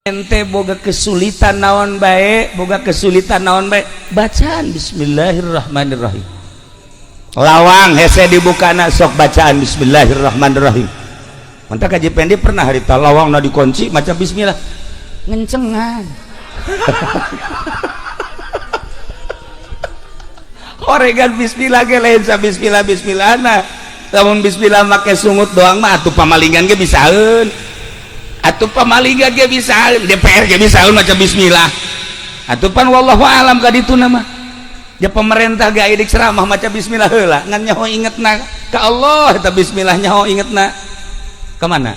Ente boga kesulitan naon bae, boga kesulitan naon bae, bacaan bismillahirrahmanirrahim. Lawang hese dibukana sok bacaan bismillahirrahmanirrahim. Mantap Haji Pendi pernah harita lawang na dikunci maca bismillah ngencengan. Oregan bismillah ge lain sa bismillah bismillahna. Lamun bismillah make sungut doang mah atuh pamalingan ge bisaeun. Atuh pamalingan ge bisaeun, DPR ge bisaeun maca bismillah. Atuh pan wallahu alam ka ditu mah. Ya pemerintah ge aya ceramah maca bismillah heula, ngan nyaho ingetna ka Allah eta bismillah nyaho ingetna. Kemana?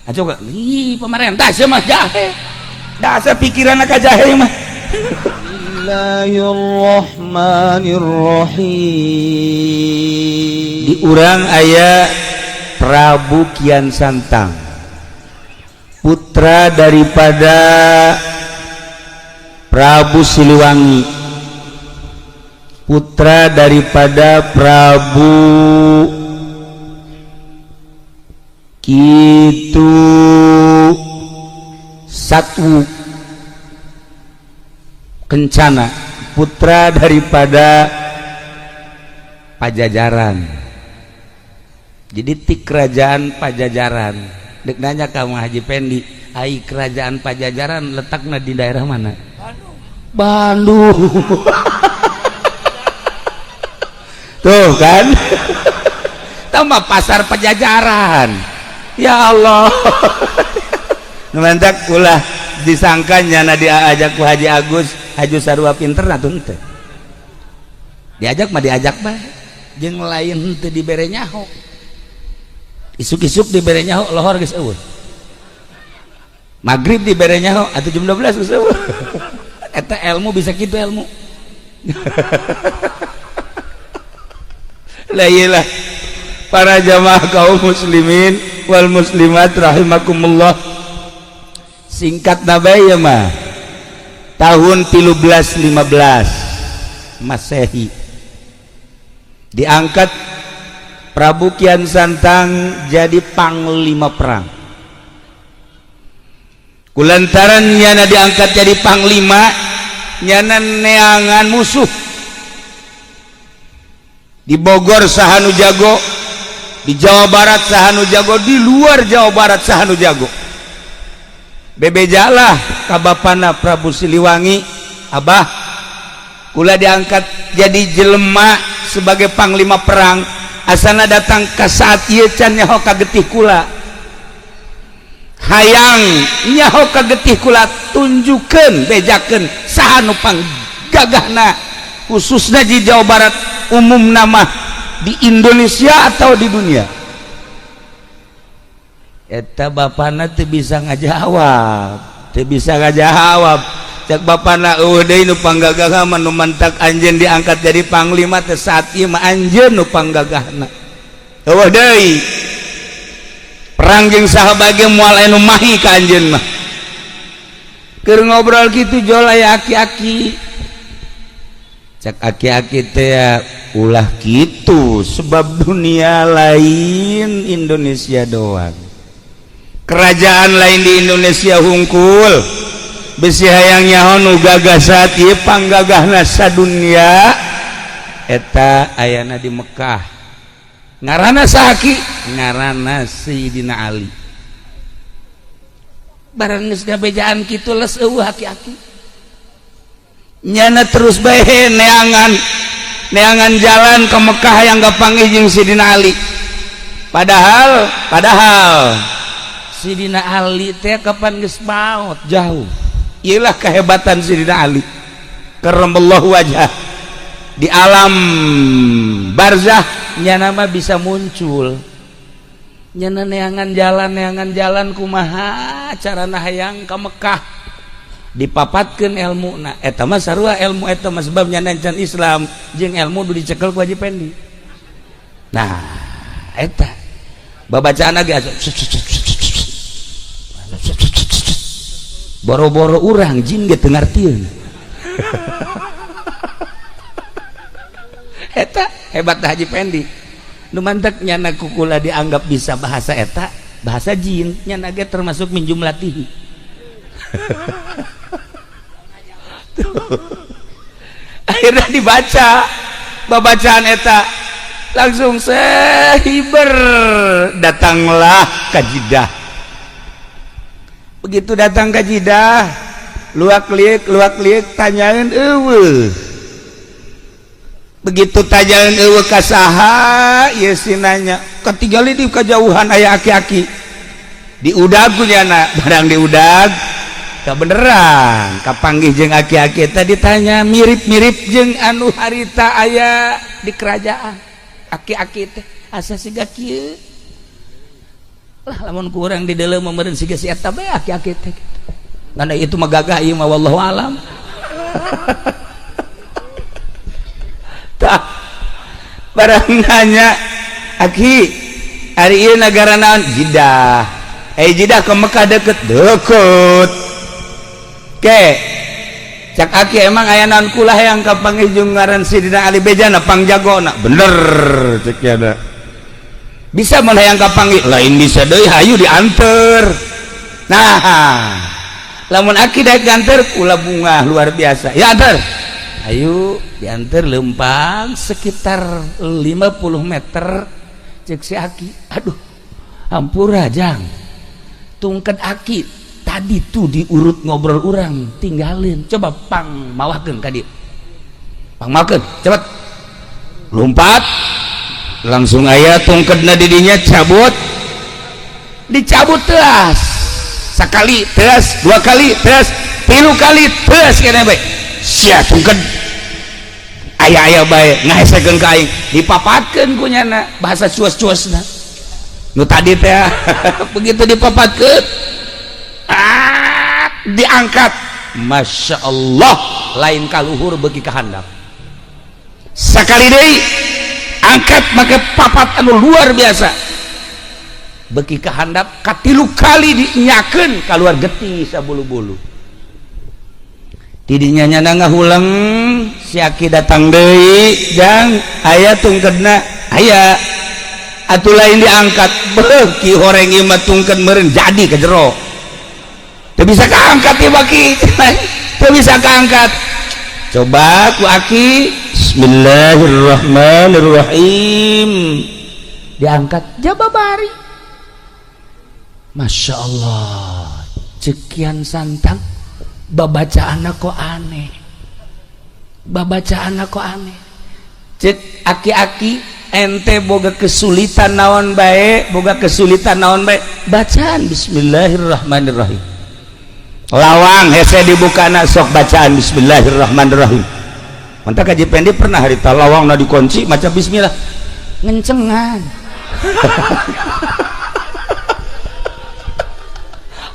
Ayo ih pemerintah sih mah jahe. Dasar pikiran ka jahe mah. Bismillahirrahmanirrahim. Di urang aya Prabu Kian Santang, putra daripada Prabu Siliwangi, putra daripada Prabu Kitu Satwu Kencana, putra daripada Pajajaran. Jadi ti kerajaan Pajajaran. Dek nanya kamu Haji Pendi, ai kerajaan Pajajaran letaknya di daerah mana? Bandung. Bandung. Tuh kan? Tambah pasar Pajajaran. Ya Allah. Numantak ulah disangkanya na diajak ku Haji Agus, Haji Sarua pinter atuh henteu. Diajak mah diajak bae. Jeung lain henteu dibere nyaho. Isuk-isuk dibere nyaho lohor geus eueuh. Maghrib dibere nyaho atuh jam 12 geus eueuh. Eta ilmu bisa kitu ilmu. Lah iyalah para jamaah kaum muslimin wal muslimat rahimakumullah. Singkat nabai ya mah tahun 1315 Masehi diangkat Prabu Kian Santang jadi panglima perang. Kulantaran nyana diangkat jadi panglima, nyana neangan musuh di Bogor sahanu jago, di Jawa Barat sahanu jago, di luar Jawa Barat sahanu jago. Bebejalah ka bapana Prabu Siliwangi, abah kula diangkat jadi jelema sebagai panglima perang, asana datang ke saat ieu can nyaho ka getih kula, hayang nyaho ka getih kula, tunjukkeun bejakeun saha nu panggagahna khususnya di Jawa Barat, umum nama di Indonesia atau di dunia. Eta bapana teu bisa ngajawab, teu bisa ngajawab. Cek bapana eueuh deui nu panggagah mah nu mantak anjeun diangkat jadi panglima teh saat ieu mah anjeun nu panggagahna. Eueuh deui. Perang jeung saha bae ge moal aya nu mahi ka anjeun mah. Keur ngobrol kitu jol aya aki-aki. Cek aki-aki teh ulah kitu sebab dunia lain Indonesia doang. Kerajaan lain di Indonesia hungkul besi hayang nyaho nu gagah saat ieu panggagahna sadunia eta ayana di Mekah. Ngaranna saha ki? Ngaranna Sayyidina Ali. Barang geus ngabejaan kitu les eueuh aki-aki. Nyana terus bae neangan neangan jalan ke Mekah yang kapanggih jeung Sayyidina Ali. Padahal padahal Sidina Ali teh kapan geus maot jauh. Iyalah kehebatan Sidina Ali. Karramallahu wajah. Di alam barzah nyana mah bisa muncul. Nyana neangan jalan kumaha carana hayang ka Mekah. Dipapatkeun ilmuna. Eta mah sarua ilmu eta mah sebab nyana can Islam jeung ilmu nu dicekel ku Haji Pendi. Nah, eta babacaan ge boro-boro urang jin ge teu ngartieun. Eta hebat Haji Pendi. Nu mantak nyana kukula dianggap bisa bahasa eta, bahasa jin, nyana ge termasuk min jumlatihi. Tuh. Akhirnya dibaca babacaan eta langsung sehiber datanglah ka Jidah. Begitu datang ke Jidah, luak liuk tanyain euweuh. Begitu tanyain euweuh ka saha ieu si nanya, katinggali di kejauhan aya aki-aki diudag ku nyana. Barang diudag kebeneran kapanggih jeung aki-aki tadi. Tanya mirip-mirip jeung anu harita aya di kerajaan. Aki-aki teh asa siga kieu lah, lamun kurang di dalam meureun siga si eta bae aki-aki teh gitu. Karena itu mah gagah ieu mah, wallahu alam. Tah, barang nanya, "Aki, ari ieu nagara naon?" "Jidah." "Eh, Jidah ke Mekah deket?" "Deket." "Ke cak aki emang aya naon?" "Kula hayang kapanggih jeung ngaran Sidina Ali, bejana pangjagona." "Bener," cek ada. "Bisa mun hayang kapanggih?" "Lain bisa deui, hayu dianter." "Nah, lamun aki daek nganter kula bungah luar biasa." "Ya anter." Ayo dianter lempang sekitar 50 meter. Cek si aki, "Aduh, hampura jang, tungket aki tadi tuh diurut ngobrol orang tinggalin, coba pang mawakeun ka dieu, pang mawakeun cepet." Lompat langsung aya tungketna didinya, cabut, dicabut teas sekali, teas dua kali, teas tilu kali, teas kena bae sia tungket aya aya bae ngahesekeun ka aing. Dipapatkeun ku nyana bahasa cuas-cuasna nu tadi teh. Begitu dipapatkeun, ah, diangkat, Masya Allah, lain kaluhur bagi kehandap. Sekali deui angkat make papat anu luar biasa, beki kehandap. Katilu kali dinyakeun, keluar getih sabulu-bulu. Tidinya nyana ngahuleng. Si aki datang deui, "Jang, aya tungkedna?" "Aya." Atuh lain diangkat, beuki horeng ieu mah tungked meureun jadi ke jero. Teu bisa kaangkat ieu baki, teu bisa kaangkat. Coba ku aki, "Bismillahirrahmanirrahim." Diangkat jababari. Masya Allah, cekian santang, babacaan kok aneh, babacaan kok aneh. Cek aki-aki, "Ente boga kesulitan naon bae, boga kesulitan naon bae, bacaan Bismillahirrahmanirrahim. Lawang hese dibuka na, sok bacaan Bismillahirrahmanirrahim." Mantap Kaji Pendi pernah harita lawang na dikunci, maca bismillah ngencengan.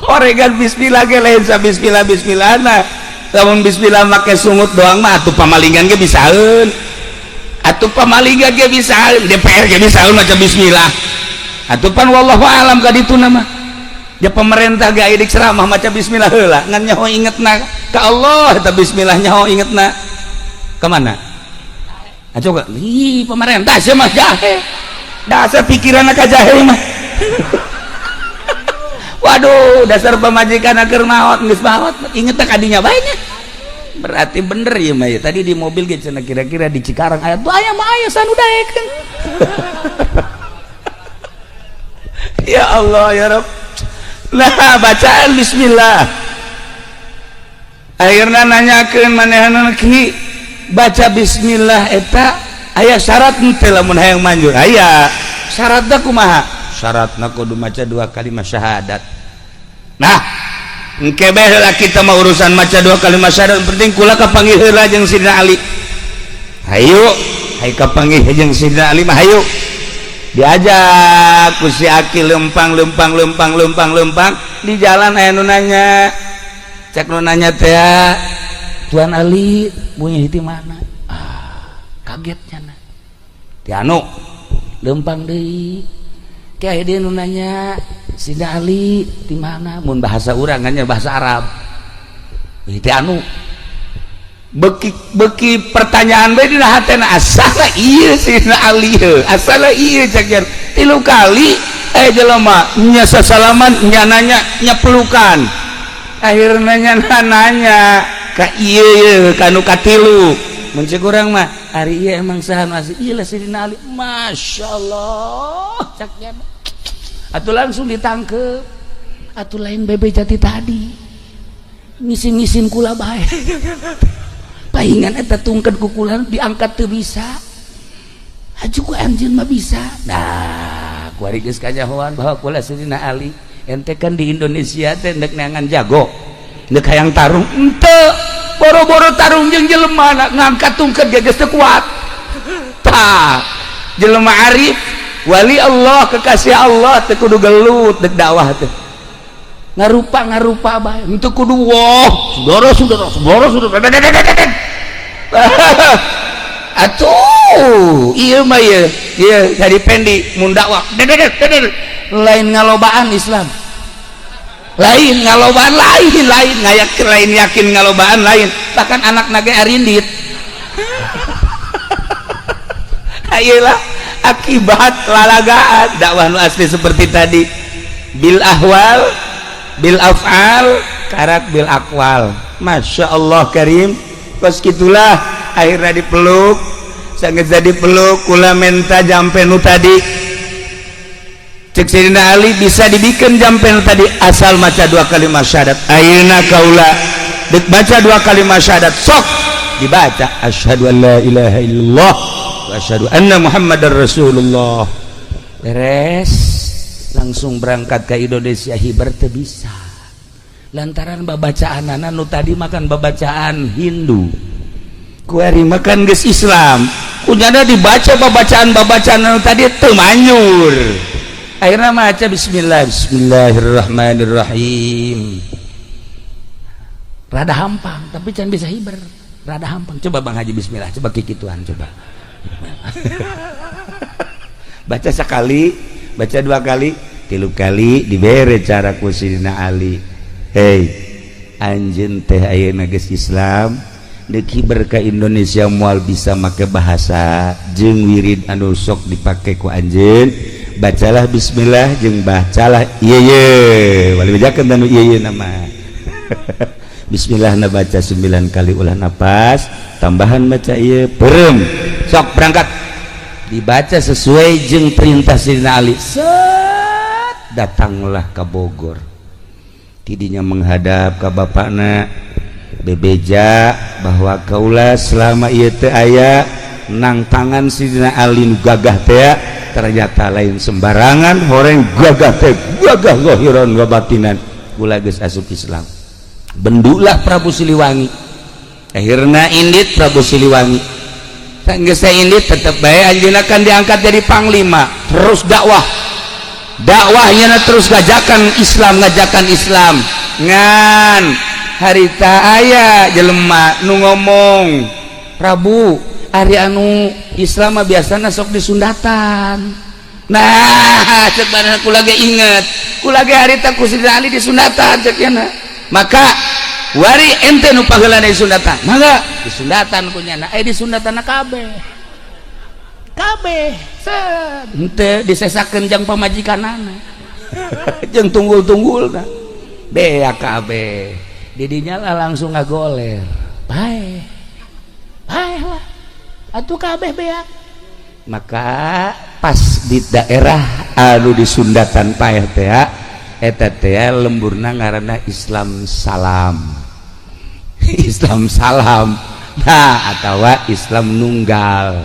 Horegan bismillah ge lain sa bismillah bismillah. Nah, lamun bismillah make sungut doang mah atuh pamalingan ge bisaeun, atuh pamalingan ge bisaeun, DPR ge bisaeun maca bismillah atuh. Pan wallahu alam ka ditu nama ya pemerintah ge aya ceramah maca bismillah heula, ngan nyaho ingetna ka Allah eta bismillah, nyaho ingetna kemana? Ah, coba ih pemerintah sih mah jahe, dasar pikiran ka jahe mah. Waduh, dasar pamajikan keur maot, geus maot inget kadinya bae. Berarti bener ya mah ya. Tadi di mobil ge cenah kira-kira di Cikarang aya tuh, aya mah aya sanu daekeun. Ya Allah ya Rabb. Nah, bacaan bismillah akhirnya nanyakeun manehanna, "Ki, baca bismillah eta aya syarat henteu lamun hayang manjur?" "Aya." "Syaratna kumaha?" "Syaratna kudu maca dua kalimat syahadat." Nah, engke bae heula kita mah urusan maca dua kalimat syahadat, penting kula kapanggih heula jeung Sidina Ali. Hayu, hayu kapanggih jeung Sidina Ali mah hayu. Diajak ku si aki lempang lempang lempang lempang lempang, di jalan aya nu nanya. Cek nu nanya teh, "Tuan Ali punya di mana?" Ah, kagetnya na. Ti anu lempang deui. Kayak dia nu nanya, "Sidina Ali di mana?" Mun bahasa urang kan bahasa Arab. Ti anu beki beki pertanyaan bae dina hatena, asala ieu Sidina Ali heuh, asala ieu cek jan. Tilu kali eh jelema nya sasalaman, nya nanya, nya pelukan. Akhirnya nanya nanya ka ieu ka nu katilu. Mun ceuk urang mah, ari ieu emang saha nu asli? Ieu lah Sidina Ali. Masya Allah, cak nyana. Atuh langsung ditangkep. Atuh lain bebeja ti tadi. Ngisin-ngisin kula bae. Paingan eta tungkeun ku kula diangkat teu bisa. Aju ku anjeun mah bisa. Nah, kuari geus kanyahoan bahwa kula Sidina Ali. Ente kan di Indonesia teh ndek neangan jago. Ndek hayang tarung ente. Boro-boro tarung jeung jelema ngangkat tungkeun ge geus teu kuat. Tah, jelema arif, wali Allah, kekasih Allah teu kudu gelut dek dakwah teh. Ngarupa ngarupa bae, henteu kudu woh, saudara saudara saudara saudara. Atuh, ieu mah ieu, ieu jadi pendi mun dakwah. Lain ngalobaan Islam. Lain ngalobaan, lain lain ngayak, lain yakin ngalobaan lain, bahkan anak naga arindit. Ayolah akibat lalagaan dakwah nu asli seperti tadi, bil ahwal, bil af'al, karak bil aqwal. Masya Allah karim. Pas gitulah akhirnya dipeluk, sangat jadi peluk, kula menta jampe nu tadi. Cek Sayyidina Ali, bisa dibikin jampe nu tadi asal maca dua kalimat syahadat. Ayeuna kaula dek baca dua kalimat syahadat, sok dibaca asyhadu an la ilaha illallah wa asyhadu anna muhammadar rasulullah. Beres, langsung berangkat ke Indonesia. Hiber teu bisa lantaran babacaan nu tadi makan babacaan Hindu, kuari makan geus Islam, kunyana dibaca babacaan-babacaan nu tadi teu manyur. Akhirnya maca bismillah, bismillahirrahmanirrahim, rada hampang tapi can bisa hiber, rada hampang. Coba Bang Haji bismillah, coba kikituan, coba baca sekali, baca dua kali, tilu kali, dibere cara ku Sidina Ali. Hei anjeun teh ayeuna geus Islam, deuk hiber ka Indonesia moal bisa make bahasa jeung wirid anu sok dipake ku anjeun. Bacalah bismillah jeung bacalah ieu ye wali bejakeun tanu ieu ye nama. Bismillah na baca 9 kali, ulah napas tambahan, baca ieu perem, sok berangkat. Dibaca sesuai jeung perintah Sidina Ali. Set, datanglah ke Bogor, tidinya menghadap ke bapakna, bebeja bahwa kaula selama ieu teu aya nang tangan Sidina Ali nu gagah teh. Ternyata lain sembarangan horeng gagah teh, gagah zahiran wa batinan. Kula geus asup Islam. Bendulah Prabu Siliwangi. Akhirna indit Prabu Siliwangi. Geus indit, tetep bae anjeunna kan diangkat jadi panglima, terus dakwah, dakwahnya terus ngajakan Islam, ngajakan Islam. Ngan harita aya jelema nu ngomong, "Prabu, ari anu Islam mah biasana sok disundatan." Nah, cek badan kula ge inget, kula ge harita ku Sidina Ali disundatan, cek nya. Maka wari ente nu paheulana disundatan, mangga disundatan ku nyana. Eh, disundatan kabeh kabeh, set henteu disesakeun jang pamajikanana jeung tunggul-tunggulna, beak kabeh. Didinya lah langsung ngagoler, bae bae lah atuh, kabeh beak. Maka pas di daerah anu disundatan paeh teh, eta teh lemburna ngaranna Islam salam, Islam salam. Nah, atawa Islam nunggal,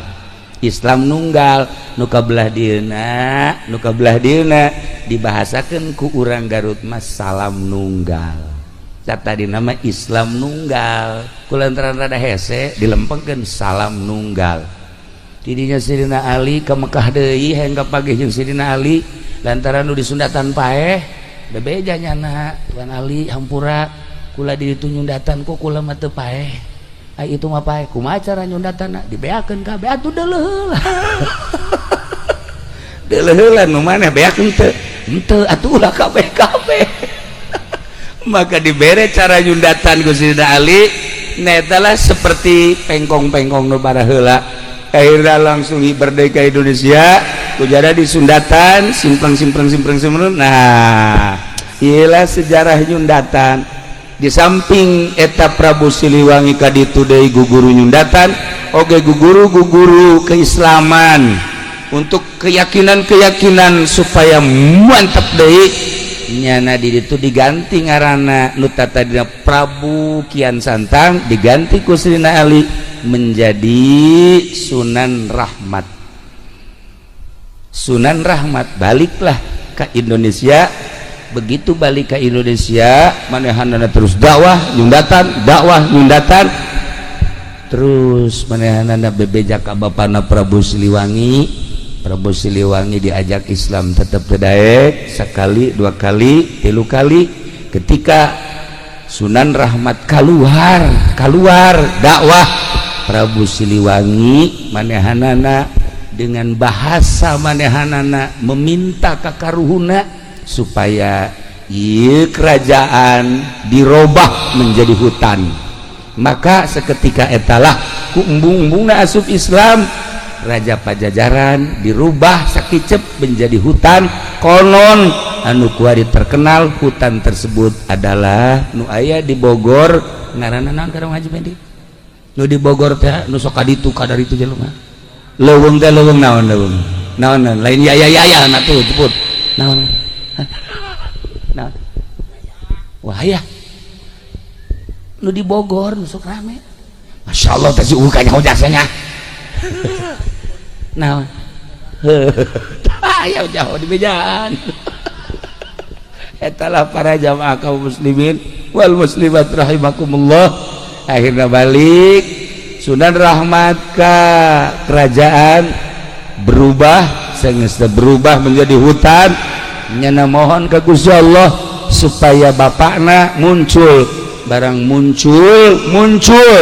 Islam nunggal nu kabelah dieuna, nu kabelah dieuna dibahasakeun ku urang Garut mah salam nunggal. Tadi nama Islam nunggal, kulantaran rada hese dilempengkeun salam nunggal. Tidinya Sidina Ali ke Mekah deui, hayang kapagih jeung Sidina Ali lantaran nu disundatan paeh. Bebeja nyana, "Tuan Ali, hampura, kula di ditu nyundatan, kok kula mah teu paeh. Ai itu mah paeh. Kumaha cara nyundatanna?" Dibeakeun kabeh atuh, deuleuh heula, deuleuh heula nu maneh beak henteu, henteu atuh, ulah kabeh kabeh. Maka dibere cara nyundatan ku Sidina Ali netalah seperti pengkong-pengkong nu baraheula. Akhirnya langsung merdeka Indonesia, kujada disundatan, simpreng simpreng simpreng simpreng. Nah, iyalah sejarah nyundatan. Di samping eta Prabu Siliwangi kaditu deui guguru nyundatan oge, guguru guguru keislaman untuk keyakinan-keyakinan supaya mantap deui. Nyana di ditu diganti ngaranna, nu tadina Prabu Kian Santang diganti ku Sayyidina Ali menjadi Sunan Rahmat. Sunan Rahmat baliklah ke Indonesia. Begitu balik ke Indonesia, manehanana terus dakwah nyundatan, dakwah nyundatan terus. Manehanana bebeja ka bapana Prabu Siliwangi. Prabu Siliwangi diajak Islam tetap teu daek, sekali, dua kali, tilu kali. Ketika Sunan Rahmat keluar keluar dakwah, Prabu Siliwangi manehanana dengan bahasa manehanana meminta ka karuhuna supaya ieu kerajaan dirobah menjadi hutan. Maka seketika etalah ku embung-embungna asup Islam. Raja Pajajaran dirubah sakicep menjadi hutan. Konon anu kuari terkenal hutan tersebut adalah nu aya di Bogor. Ngaranna naon, Karang Haji Pendi? Nu di Bogor teh, nu sok kaditu kadaritu jelema, leuweung teh, leuweung naon, leuweung naon, naon? Lain ya ya ya ya, nah tuh sebut naon, naon? Wah ya, nu di Bogor nu sok rame. Masya Allah teh, si kayaknya jasanya naon? Ayo jauh di bejaan. Etalah para jamaah kaum muslimin wal muslimat rahimakumullah. Akhirnya balik Sunan Rahmat ke kerajaan, berubah, sengesta berubah menjadi hutan. Nyana mohon ke Gusti Allah supaya bapakna muncul. Barang muncul, muncul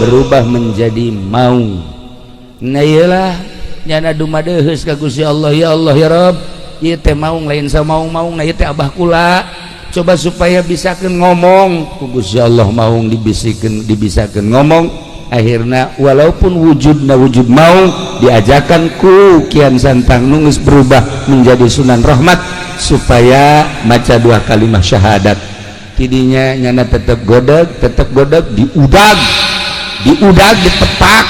berubah menjadi maung. Nah, iyalah, nyana dumadeheus ka Gusti Allah, "Ya Allah, ya Rabb, ieu teh maung lain samaung-maung, nah ieu teh abah kula. Coba supaya bisakeun ngomong." Ku Gusti Allah maung dibisikeun, dibisakeun ngomong. Akhirnya walaupun wujudna wujud maung, diajakan ku Kian Santang nu geus berubah menjadi Sunan Rahmat supaya maca dua kalimat syahadat. Tidinya nyana tetap godeg, tetap godeg, diudag, diudag, ditepak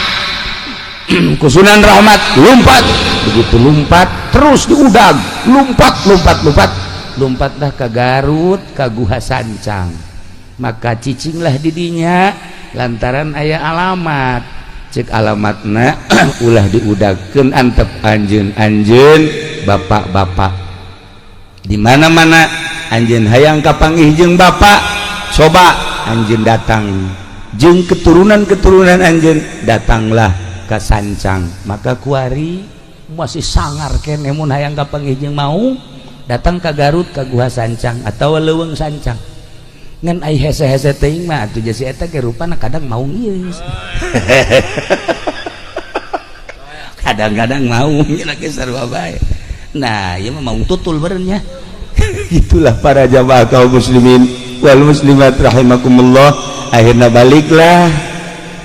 ku Sunan Rahmat, lompat. Begitu lompat, terus diudag, lompat, lompat, lompat, lompatlah ke Garut, ke Guha Sancang. Maka cicinglah didinya lantaran aya alamat. Cek alamatna, ulah diudagkeun, antep anjeun, anjeun bapak-bapak di mana-mana. Anjeun hayang kapanggih jeung bapak, coba anjeun datang jeung keturunan-keturunan anjeun, datanglah ke Sancang. Maka kuari masih sangar kene, mun hayang kapanggih jeung mau datang ke Garut, ke Guha Sancang atau Leuweung Sancang. Ngan ai hese-hese teuing mah atuh jasi eta ge rupana kadang mau ieu, kadang-kadang mau lagi sarua bae. Nah, ieu mah mau tutul berennya. Itulah para jamaah kaum muslimin wal muslimat rahimakumullah. Akhirnya baliklah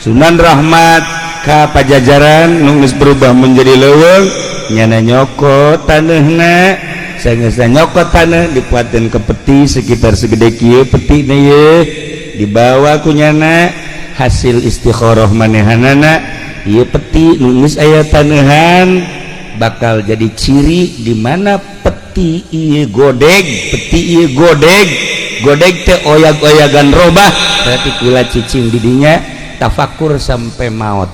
Sunan Rahmat ka Pajajaran nu geus berubah menjadi leuweung. Nyana nyokot taneuhna. Sanggeus nyokot taneuh, dipuateun ke peti sekitar segede kieu peti ye, dibawa ku nyana. Hasil istikharah manehanana, ieu peti nu geus aya taneuhan bakal jadi ciri di mana peti ieu godeg. Peti ieu godeg, godeg teh oyag-oyagan robah, berarti kula cicing didinya tafakur sampai maut.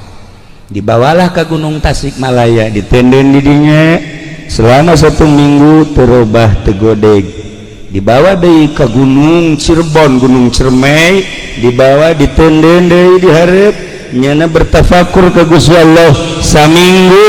Dibawalah ke Gunung Tasikmalaya, ditenden didinya selama satu minggu, terobah, teu godeg. Dibawa deui ke Gunung Cirebon, Gunung Ciremai, dibawa, ditenden deui dihareup. Nyana bertafakur ke Gusti Allah saminggu,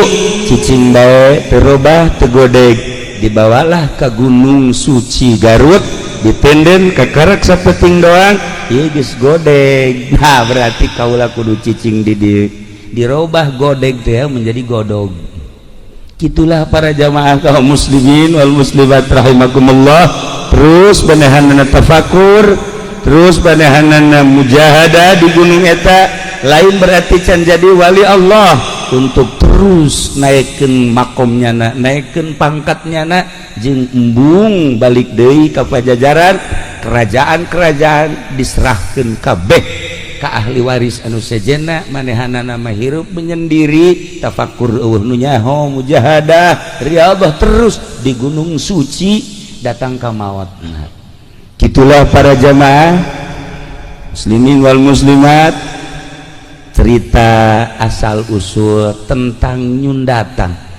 cicing bae, terobah, teu godeg. Dibawalah ke Gunung Suci Garut, ditenden ke karak sapeting doang, ieu geus godeg. Nah, berarti kaula kudu cicing di dieu. Dirobah godeg teh menjadi godog. Gitulah para jamaah kaum muslimin wal muslimat rahimakumullah. Terus manehanana tafakur, terus manehanana mujahadah di gunung eta. Lain berarti can jadi wali Allah, untuk terus naikkan makomnya na, naikkan pangkatnya na, jeung embung balik deui ka Pajajaran. Kerajaan-kerajaan diserahkan kabeh ka ahli waris anu sejenna. Manehanana mah hirup menyendiri, tafakur, euweuh nu nyaho, mujahadah, riyadhah terus di Gunung Suci datang ka maotna. Gitulah, para jamaah muslimin wal muslimat, cerita asal usul tentang nyundatan.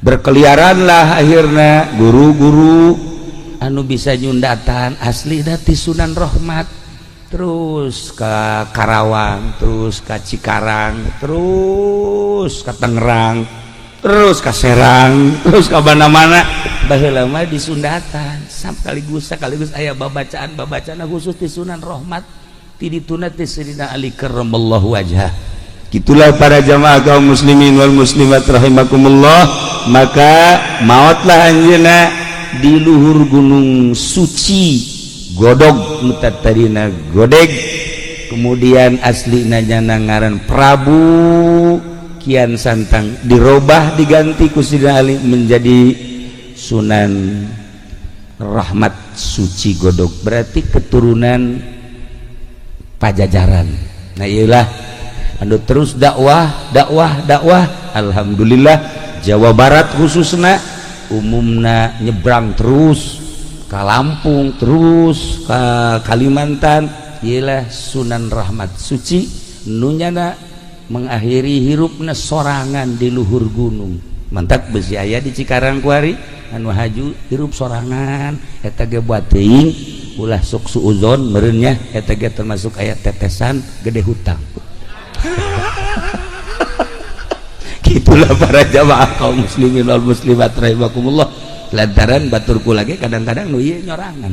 Berkeliaranlah akhirnya guru-guru anu bisa nyundatan asli dati Sunan Rahmat, terus ke Karawang, terus ke Cikarang, terus ke Tangerang, terus ke Serang, terus ke mana-mana. Baheula mah disundatan sekaligus sekaligus aya babacaan babacaan khusus di Sunan Rahmat, ti dituna ti Sayyidina Ali karramallahu wajhah. Gitulah, para jamaah kaum muslimin wal muslimat rahimakumullah. Maka maotlah anjeunna di luhur Gunung Suci Godog, nu tadina Godeg. Kemudian asli nyana ngaran Prabu Kian Santang, dirobah, diganti ku Sidina Ali menjadi Sunan Rahmat Suci Godog, berarti keturunan Pajajaran. Nah, iyalah anu terus dakwah, dakwah, dakwah. Alhamdulillah, Jawa Barat khususnya, umumna nyebrang terus ke Lampung, terus ke Kalimantan. Iyalah Sunan Rahmat Suci nu nyana mengakhiri hirupna sorangan di luhur gunung. Mantak besi aya di Cikarang kuari anu haju hirup sorangan. Eta ge buat teuing, ulah sok suuzon meureun nya, eta ge termasuk aya tetesan gede hutang. Gitulah, para jamaah kaum muslimin wal muslimat rahimakumullah. Lantaran baturku lagi kadang-kadang nu ieu nyorangan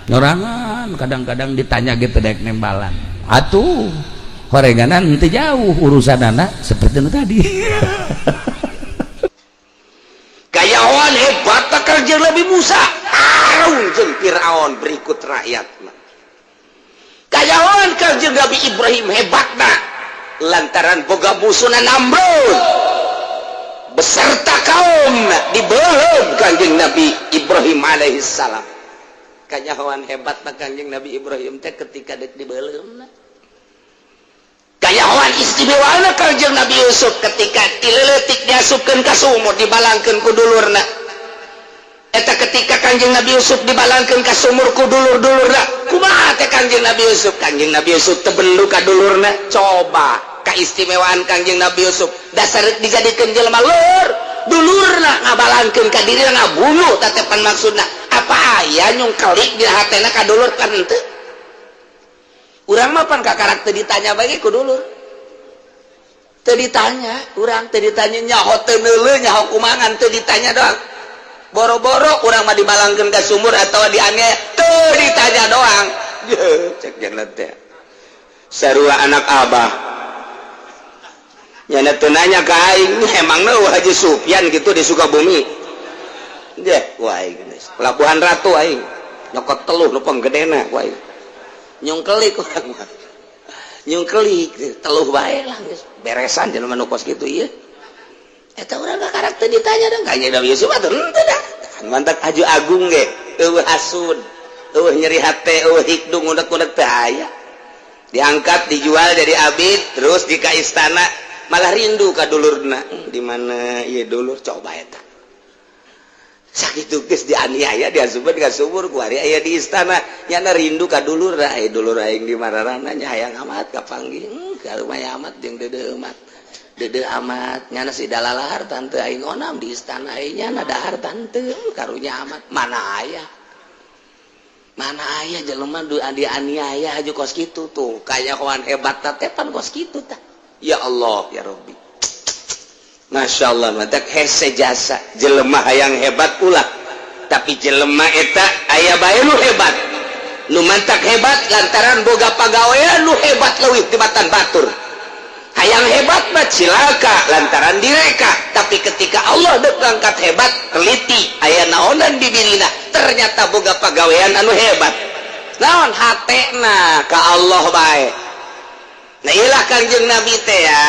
nyorangan, kadang-kadang ditanya gitu dek nembalan atuh horenganan henteu jauh urusan anak seperti nu tadi. Kayawan hebat tak kerja Nabi Musa tarung jeung Firaun berikut rakyat. Kayawan kerja Nabi Ibrahim hebatna lantaran boga musuhna Namrud beserta kaum, dibeuleum Kanjeng Nabi Ibrahim alaihissalam. Kanyahoan hebat Kanjeng Nabi Ibrahim teh ketika dek dibeuleum. Kanyahoan istimewa Kanjeng Nabi Yusuf ketika tileletik diasupkeun ka sumur, dibalangkeun ku dulurna. Eta ketika Kanjeng Nabi Yusuf dibalangkeun ka sumur ku dulur-dulurna, kumaha teh Kanjeng Nabi Yusuf? Kanjeng Nabi Yusuf teu bendu ka dulurna. Coba keistimewaan Kanjeng Nabi Yusuf, dasar dijadikeun jelema lur, dulurna ngabalangkeun ka diri, ngabunuh tatepan. Maksudna apa aya nyungkelik di hatena ka dulur? Kan henteu. Urang mah pan kakarak teu ditanya bagi ku dulur, teu ditanya urang, teu ditanya nyaho teu neuleuh, nyaho kumangan, teu ditanya doang. Boro-boro urang mah dibalangkeun ka sumur atau dianiaya, teu ditanya doang. Cek jangan teh sarua anak abah nyana teu nanya ka aing, emangna Haji Sufyan gitu di Sukabumi. Deh, wah, aing Pelabuhan Ratu, aing nyokot teluh nu panggedena. Wah, aing nyungkelik, urang mah nyungkelik teluh bae lah, geus beresan jelema nu kos kitu ieu. Eta urang karakter ditanya dong kayaknya Nabi Yusuf atuh henteu dah. Mantak aju agung ge euweuh hasud, euweuh nyeri hate, euweuh hikdung unek-unek teh aya. Diangkat, dijual jadi abid, terus di ka istana malah rindu ka dulurna. Di mana ieu dulur? Coba eta sakitu geus dianiaya, diasupkeun ka sumur, kuari aya di istana, nyana rindu ka dulur. Aya dulur aing di mararana nya, hayang amat kapanggih. Karumaha amat jeung deudeuh amat, deudeuh amat nyana si dalalahar tante aing onam di istana aing, nyana dahar tante. Karunya amat. Mana aya, mana aya jelema du dianiaya aju kos kitu tuh? Kayak kawan hebat tepan kos kitu tah. Ya Allah, ya Rabbi, Masya Allah. Mantak hese jasa jelema hayang hebat ulah, tapi jelema eta aya bae nu hebat, nu mantak hebat lantaran boga pagawean nu hebat leuwih tibatan batur. Hayang hebat mah cilaka lantaran direka, tapi ketika Allah dek ngangkat hebat, teliti aya naonan di dirina, ternyata boga pagawean anu hebat. Naon hatena ka Allah bae. Nah, ilah Kangjeng Nabi teh ya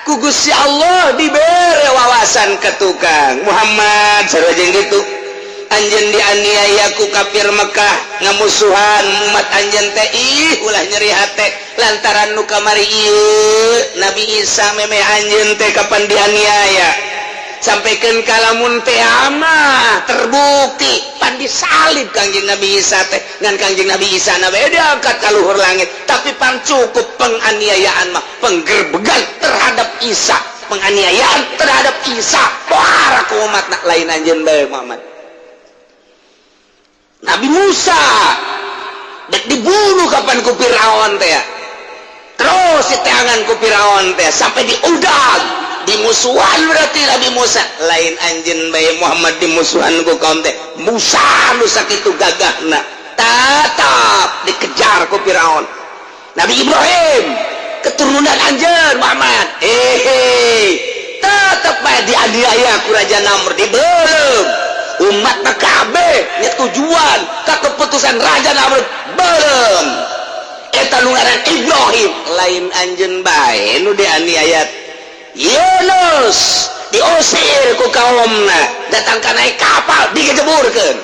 ku Gusti Allah dibere wawasan ke tukang Muhammad sarua jeung gitu. Anjeun dianiaya ku kafir Mekah, ngamusuhan umat anjeun teh. Ih, ulah nyeri hate lantaran nu kamari ieu Nabi Isa, memeh anjeun teh kapan dianiaya, sampaikan kalamun teh mah terbukti pan disalib Kangjeng Nabi Isa teh. Ngan Kangjeng Nabi Isa na diangkat ka luhur langit, tapi pan cukup penganiayaan mah, penggerbegan terhadap Isa, penganiayaan terhadap Isa para umat nak lain anjeun bae Muhammad. Nabi Musa dek dibunuh kapan ku Firaun teh ya. Terus diteangan ku Firaun teh sampai diudag, dimusuhan. Berarti Nabi Musa, lain anjeun bae Muhammad dimusuhan ku kaum teh. Musa nu sakitu gagahna tetap dikejar ku Firaun. Nabi Ibrahim, keturunan anjeun Muhammad, eh tetap bae dianiaya ku Raja Namrud, dibeuleum umat. PKB tujuan ke keputusan Raja Namrud belum. Eta nu ngaran Ibrahim, lain anjeun bae nu dianiaya. Yunus diusir ku kaumna, datang ka naik kapal digejeburkeun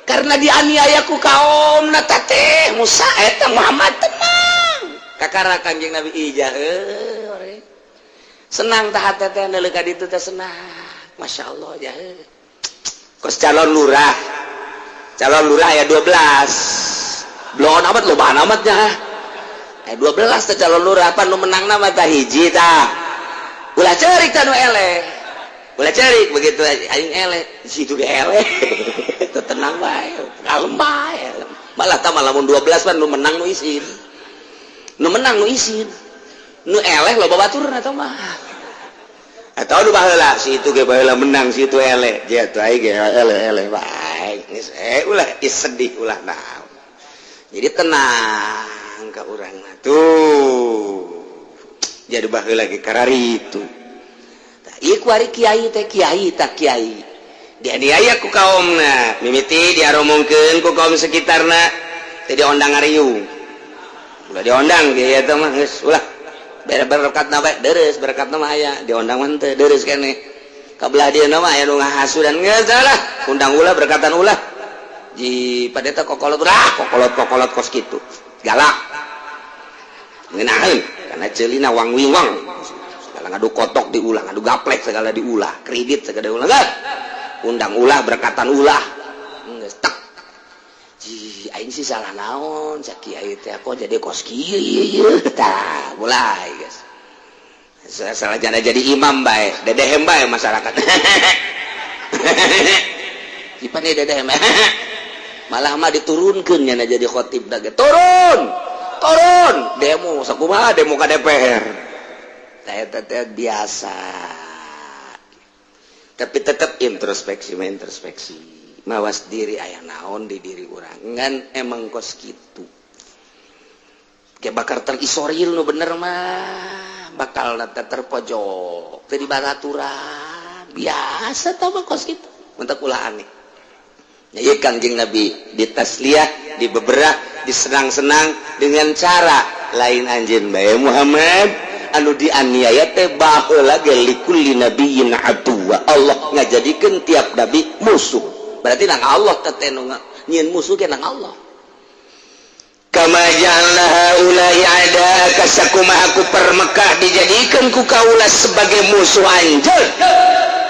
karena dianiaya ku kaumna. Teh Musa eta Muhammad tenang, kakara Kanjeng Nabi ijah heuh senang tah teh teh neuleuh ka ditu teh senang. Masya Allah ya, kos calon lurah, calon lurah ya 12 belum amat, loba amatnya eh 12 teh calon lurah. Apa nu menang nama tah hiji tah. Ulah cerik tah nu eleh, ulah cerik begitu aing eleh situ ge eleh itu, tenang bae, kalem bae. Malah tah malah mun 12 pan nu menang nu isin, nu menang nu isin, nu eleh loba baturna tah mah. Atau nu baheula si itu ge baheula menang, si itu eleh dia tuh, aing ge eleh, eleh bae geus. Eh, ulah sedih, ulah naon, jadi tenang ka urang mah tuh. Jadi baheula ge karari itu. Tah ieu kuari kiai teh, kiai tak kiai dianiaya ku kaumna, mimiti diaromongkeun ku kaum sekitarna teh, diondang ngariung. Ulah diondang kiai eta mah, geus ulah bere berkat na bae, deres berkat mah aya, diondang mah teu deres kene. Kabelah dia mah aya nu ngahasudan, geus lah undang ulah, berkatan ulah. Ji padeta kokolot ulah, kokolot kokolot kos kitu galak ngeunaheun karena ceulina wang wingwang segala, ngadu kotok diulah, ngadu gaplek segala diulah, kredit segala diulah. Geus undang ulah, berkatan ulah, geus tek. Ji aing sih salah naon cak kiai teh, kok jadi kos kieu ieu tah? Mulai guys salah jana jadi imam bae, dedehem bae masyarakat. Ipan dedehem malah mah diturunkeun nyana jadi khotib dage. Turun, turun, demo sakumaha, demo ka DPR. Teh teh biasa, tapi tetap introspeksi mah, introspeksi, mawas diri, aya naon di diri urang. Ngan emang kos kitu kayak bakal terisolir. Nu bener mah bakal terpojok teu dibaraturan biasa tah mah kos kitu, mentak ulah aneh. Ya, Kangjeng Nabi ditasliyah, dibeberah, disenang-senang dengan cara lain anjeun bae Muhammad anu dianiaya teh. Baheula ge likulli nabiyyin aduwa, Allah ngajadikeun tiap nabi musuh. Berarti nang Allah teh nu nyieun musuh ge nang Allah. Kama ja'alna haula'i a'da'aka, sakumaha ku Mekah dijadikan ku kaula sebagai musuh anjeun.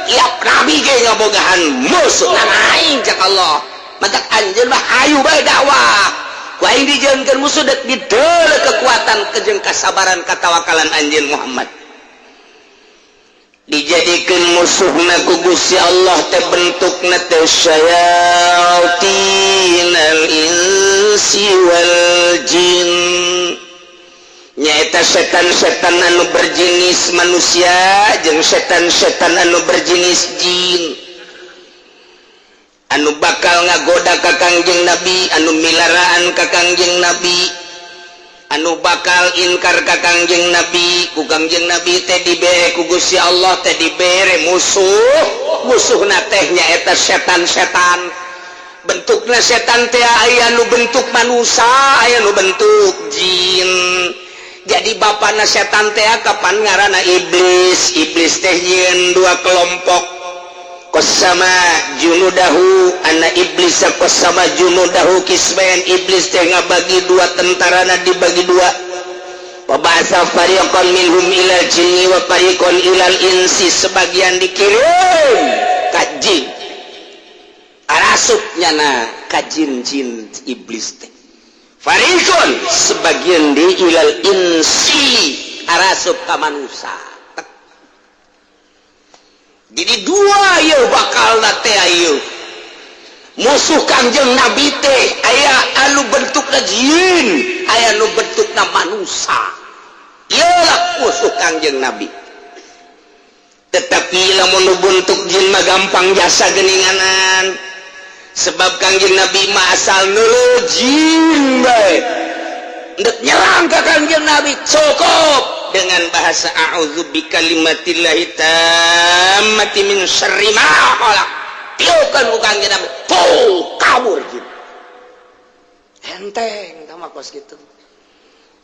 Tiap nabi ge ngabogahan musuh, nang aing cak Allah. Matak anjeun mah hayu bae dakwah, ku aing dijieunkeun musuh dek dideuleu kekuatan kejeng kasabaran katawakalan anjeun Muhammad. Dijadikan musuhna ku Gusti Allah teh bentukna teh syayatinal insi wal jin, nyaeta setan-setan anu berjenis manusia jeung setan-setan anu berjenis jin, anu bakal ngagoda ka Kangjeng Nabi, anu milaraan ka Kangjeng Nabi, anu bakal inkar ka Kangjeng Nabi. Ku Kangjeng Nabi teh dibere ku Gusti Allah teh dibere musuh. Musuhna teh nyaeta setan-setan. Bentukna setan teh aya nu bentuk manusia, aya nu bentuk jin. Jadi bapana setan teh kapan ngaranna iblis. Iblis teh nyieun dua kelompok. Qasama junudahu anna iblis qasama junudahu qismain. Iblis teh ngabagi dua, tentarana dibagi dua. Wa ba'atsa fariqan minhum ilal jinni wa fariqan ilal insi. Sebagian dikirim ka jin, arasup nyana ka jin-jin iblis teh. Fariqon sebagian di ilal insi, arasup ka manusia. Jadi dua yeuh bakal teh ieu musuh Kangjeng Nabi teh, aya anu bentukna jin, aya anu bentukna manusia. Ieu lah musuh Kangjeng Nabi. Tetapi lamun nu bentuk jin mah gampang jasa geninganan, sebab Kangjeng Nabi mah asal neuleuh jin bae ndek nyerang ka Kangjeng Nabi cukup dengan bahasa a'udzu bikalimatillahi tammati min syarri ma khalaq. Tiupkan ku Kangjeng Nabi, tuh kabur jin. Enteng tama kos gitu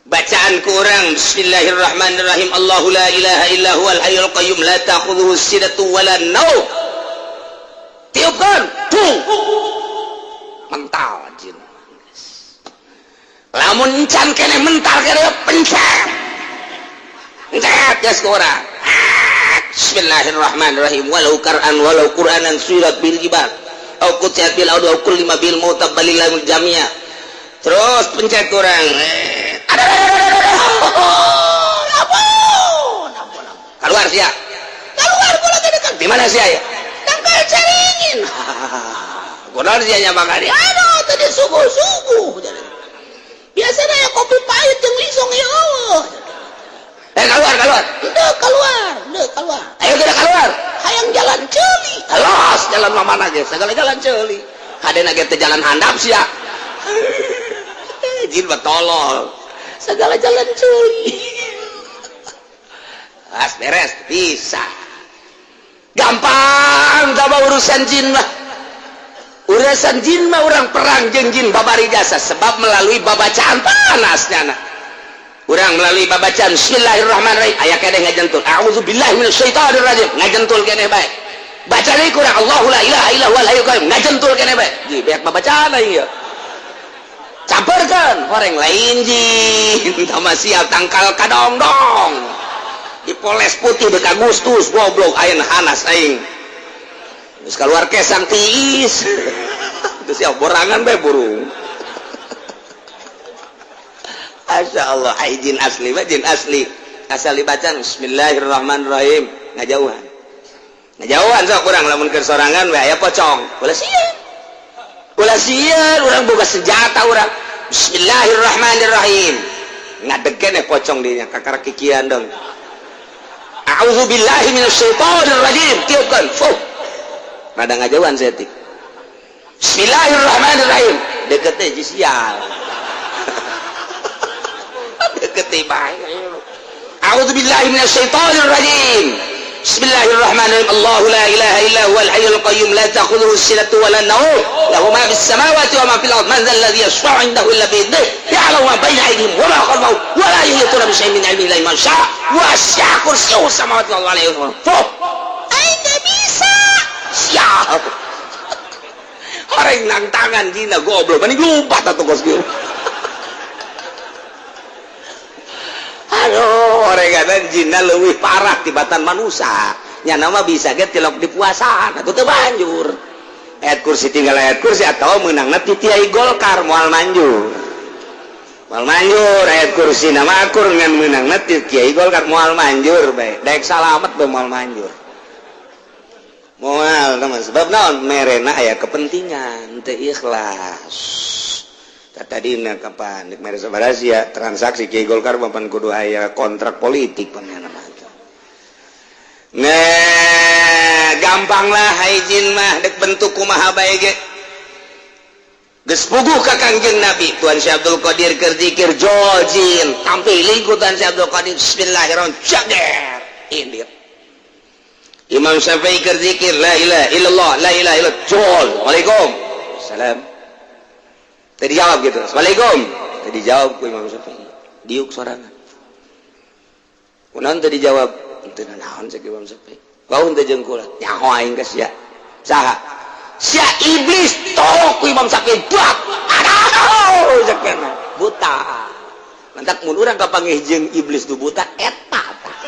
bacaan kurang. Bismillahirrahmanirrahim. Allahu la ilaha illa huwal hayyul qayyum, la ta'khudhuhu sinatu wala naum. Tiupkan, tuh mental jin. Lamun encan kene mental kene, pencet pencet geus ku urang. Bismillahirrahmanirrahim. Walau Qur'an, walau Qur'anan suyirat bil jibal au qutiat bil ardu au kullima bil mauta balillahil jamia. Terus pencet kurang, ada ampun ampun, keluar sia, keluar. Kula teh di mana sia ya? Tangkal caringin. Kunaon sia nya makan? Aduh, tadi suguh-suguh biasanya ya kopi pahit jeung lisong ya Allah. Eh, keluar, keluar. Udah keluar, udah keluar. Ayo kita keluar. Hayang jalan ceuli. Alas, jalan mana ge? Segala jalan ceuli. Kadena ge teu jalan handap sia. Jin mah tolol. Segala jalan ceuli. As beres bisa. Gampang tambah urusan jin mah. Urusan jin mah orang perang jeung jin babari jasa, sebab melalui babacaan panasnya nah. Urang melalui babacaan Bismillahirrahmanirrahim aya keneh ngajentul, a'udzubillahi minasyaitonirrajim, ngajentul keneh bae. Baca deui kurang, Allahu la ilaha illa huwal hayyul qayyum, ngajentul keneh bae. Ji beak babacaan aing ieu. Camperkeun horeng lain jin tama siap tangkal kadongdong. Dipoles putih dek Agustus goblok ayeuna hanas aing. Geus keluar kesang tiis. Terus ya borangan bae burung. Masya Allah, ai jin asli mah jin asli. Asal dibaca Bismillahirrahmanirrahim, ngajauhan. Ngajauhan sok kurang lamun keur sorangan we aya pocong. Ulah sieun. Ulah sieun, urang boga senjata urang. Bismillahirrahmanirrahim. Ngadeg keneh pocong dinya kakara kikian dong. A'udzubillahi minasyaitonirrajim. Tiupkeun. Fuh. Rada ngajauhan setik. Bismillahirrahmanirrahim. Deket teh sial. Deket bae. A'udzubillahi minasyaitonirrajim. Bismillahirrahmanirrahim. Allahu la ilaha illa huwal hayyul qayyum, la ta'khudhuhu sinatu wa la nawm. Lahu ma fis samawati wa ma fil ard. Man dzal ladzi yashfa'u 'indahu illa bi idhnihi. Ya'lamu ma baina aydihim wa ma khalfahum wa la yuhituna bi syai'in min 'ilmihi illa bima syaa. Wasi'a kursiyyuhu samawati wal ardi. Fuh. Aing teu bisa. Siap. Orang nang tangan dina goblok, mending lompat atuh kos kieu. Aduh, orang kata jinna leuwih parah tibatan manusia. Nya nama bisa ge tilok di puasaan atuh teu banjur. Ayat kursi tinggal ayat kursi atau meunangna ti Kiai Golkar moal manjur. Moal manjur ayat kursi nama akur ngan meunangna ti Kiai Golkar moal manjur bae. Daek salamet bae moal manjur. Moal teman, sebab naon merena aya kepentingan teu ikhlas. Tadina kapan dek mere sabaraha sia transaksi Kiai Golkar papan kudu aya kontrak politik panena mah. Nah, gampang lah hai jin mah dek bentuk kumaha bae ge. Geus puguh ka Kangjeng Nabi, Tuan Syekh Abdul Qadir keur zikir jol jin, tampil ku Tuan Syekh Abdul Qadir bismillahirrahmanirrahim. Jager. Indit. Imam Syafi'i keur zikir la ilaha illallah, la ilaha illallah, jol. Waalaikum. Salam. Tadi jawab gitu. Assalamualaikum. Tadi jawab ku Imam Syafi'i. Diuk sorangan. Kunaon tadi jawab? Teu naon cek Imam Syafi'i. Bau teu jeung kula. Nyaho aing ka sia. Saha sia? Iblis. Tok ku Imam Syafi'i, buat aduh, cek buta. Mantak mun urang kapanggih jeung iblis nu buta eta tah.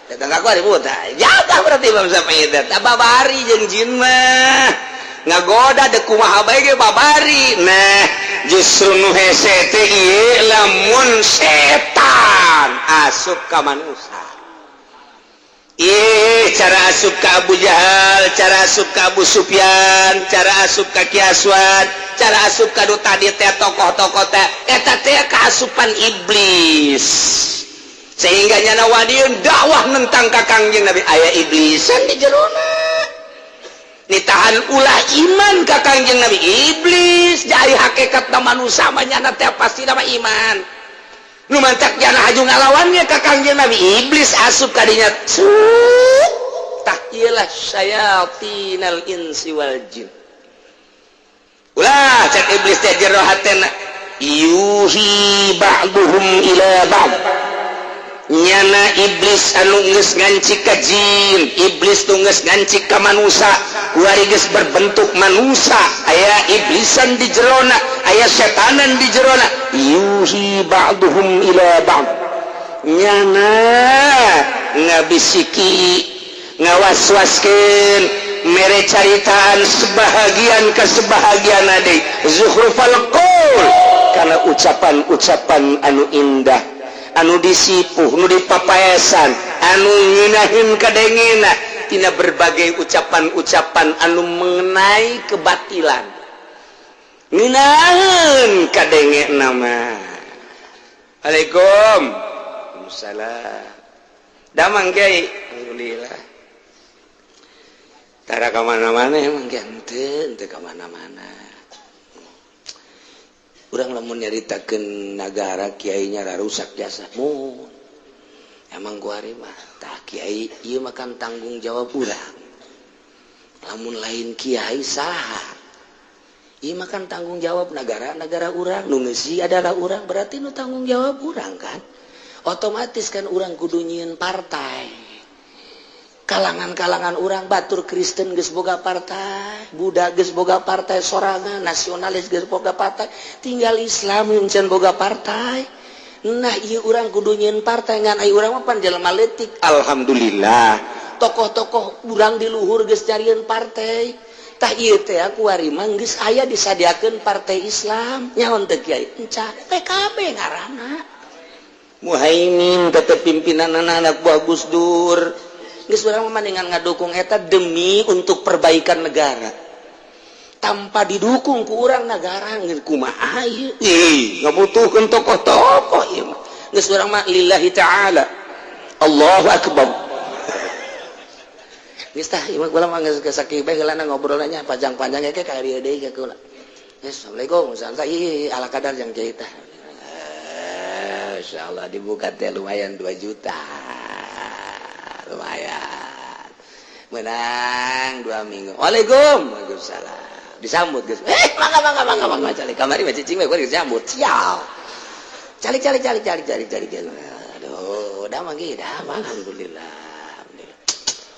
Datang aku ari buta. Jaga berarti Imam Syafi'i teh. Tah, babari jeung jin mah. Ngagoda dek kumaha bae ge babari. Nah, justru nu hese teh ieu lamun setan asup ka manusia. Ih, cara asup ka Abu Jahal, cara asup ka Abu Sufyan, cara asup ka Ki Aswad, cara asup ka nu tadi teh, tokoh-tokoh teh, eta teh kaasupan iblis. Sehingga nyana wadiun dakwah nentang ka Kangjeng Nabi, aya iblisan di jerona. Nitahan ulah iman ka Kangjeng Nabi iblis, jadi hakikat na manusia mah nyana teh pasti nama iman. Nu mantak jana haju ngalawannya ka Kangjeng Nabi, iblis asup kadinya. Tah, iyalah syayatinal insi wal jin. Ulah cek iblis teh jero hatena, yuhi ba'duhum ila ba'd. Nyana iblis anu geus ngancik ka jin, iblis nu geus ngancik ka manusia, kuari geus berbentuk manusia, aya iblisan di jerona, aya setanan di jerona. Yuhi ba'duhum ila ba'd, nyana ngabisiki, ngawaswaskeun, mere caritaan sebahagian ke sebahagian ade, zukhrufal qaul, karena ucapan-ucapan anu indah, anu disipuh, nu dipapaesan, anu ngeunahin kadengena tina berbagai ucapan-ucapan anu mengenai kebatilan, ngeunaheun kadenge nama. Assalamualaikum. Waalaikumsalam. Damang, Kiai? Alhamdulillah. Tara ka mana-mana emang, Kiai? Henteu, henteu ka mana-mana. Urang lamun nyaritakeun nagara, kiainya rusak jasa mun. Emang kuari mah tah, Kiai, ieu mah kan tanggung jawab urang. Lamun lain kiai, saha? Ieu mah kan tanggung jawab negara, negara urang, nu ngeusi adalah urang, berarti nu tanggung jawab urang kan. Otomatis kan urang kudu nyieun partai. Kalangan-kalangan urang, batur Kristen geus boga partai, Buddha geus boga partai sorangan, nasionalis geus boga partai, tinggal Islam yang can boga partai. Nah, ieu urang kudu nyieun partai, ngan ai urang mah pan jelema leutik. Alhamdulillah, tokoh-tokoh urang di luhur geus nyarieun partai. Tah, ieu teh kuari mah geus aya disadiakeun partai Islam. Nyaho teu, Kiai? Enca PKB ngaranna. Muhaimin tetep pimpinan, anak buah Gus Dur. Geus, urang mah mendingan ngadukung eta demi untuk perbaikan negara. Tanpa didukung ku urang, negara ngeun kumaha ieu? Ih, ngabutuhkeun tokoh-tokoh ieu mah. Geus, urang mah lillahi ta'ala. Allahu akbar. Geus tah, ieu mah kula mah geus sakieu bae heulana ngobrolnya, panjang-panjang ge ka dieu deui ka kula. Geus, Assalamualaikum. Santai ala kadar yang kiai tah. Insyaallah dibuka teh lumayan 2 juta. Lumayan. Menang 2 minggu. Waalaikum. Waalaikumsalam. Disambut geus. Eh, mangga, mangga, mangga, mangga, calik kamari mah cicing we disambut. Sial. Calik, calik, calik, calik, calik, calik. Aduh, damang ge, damang, alhamdulillah.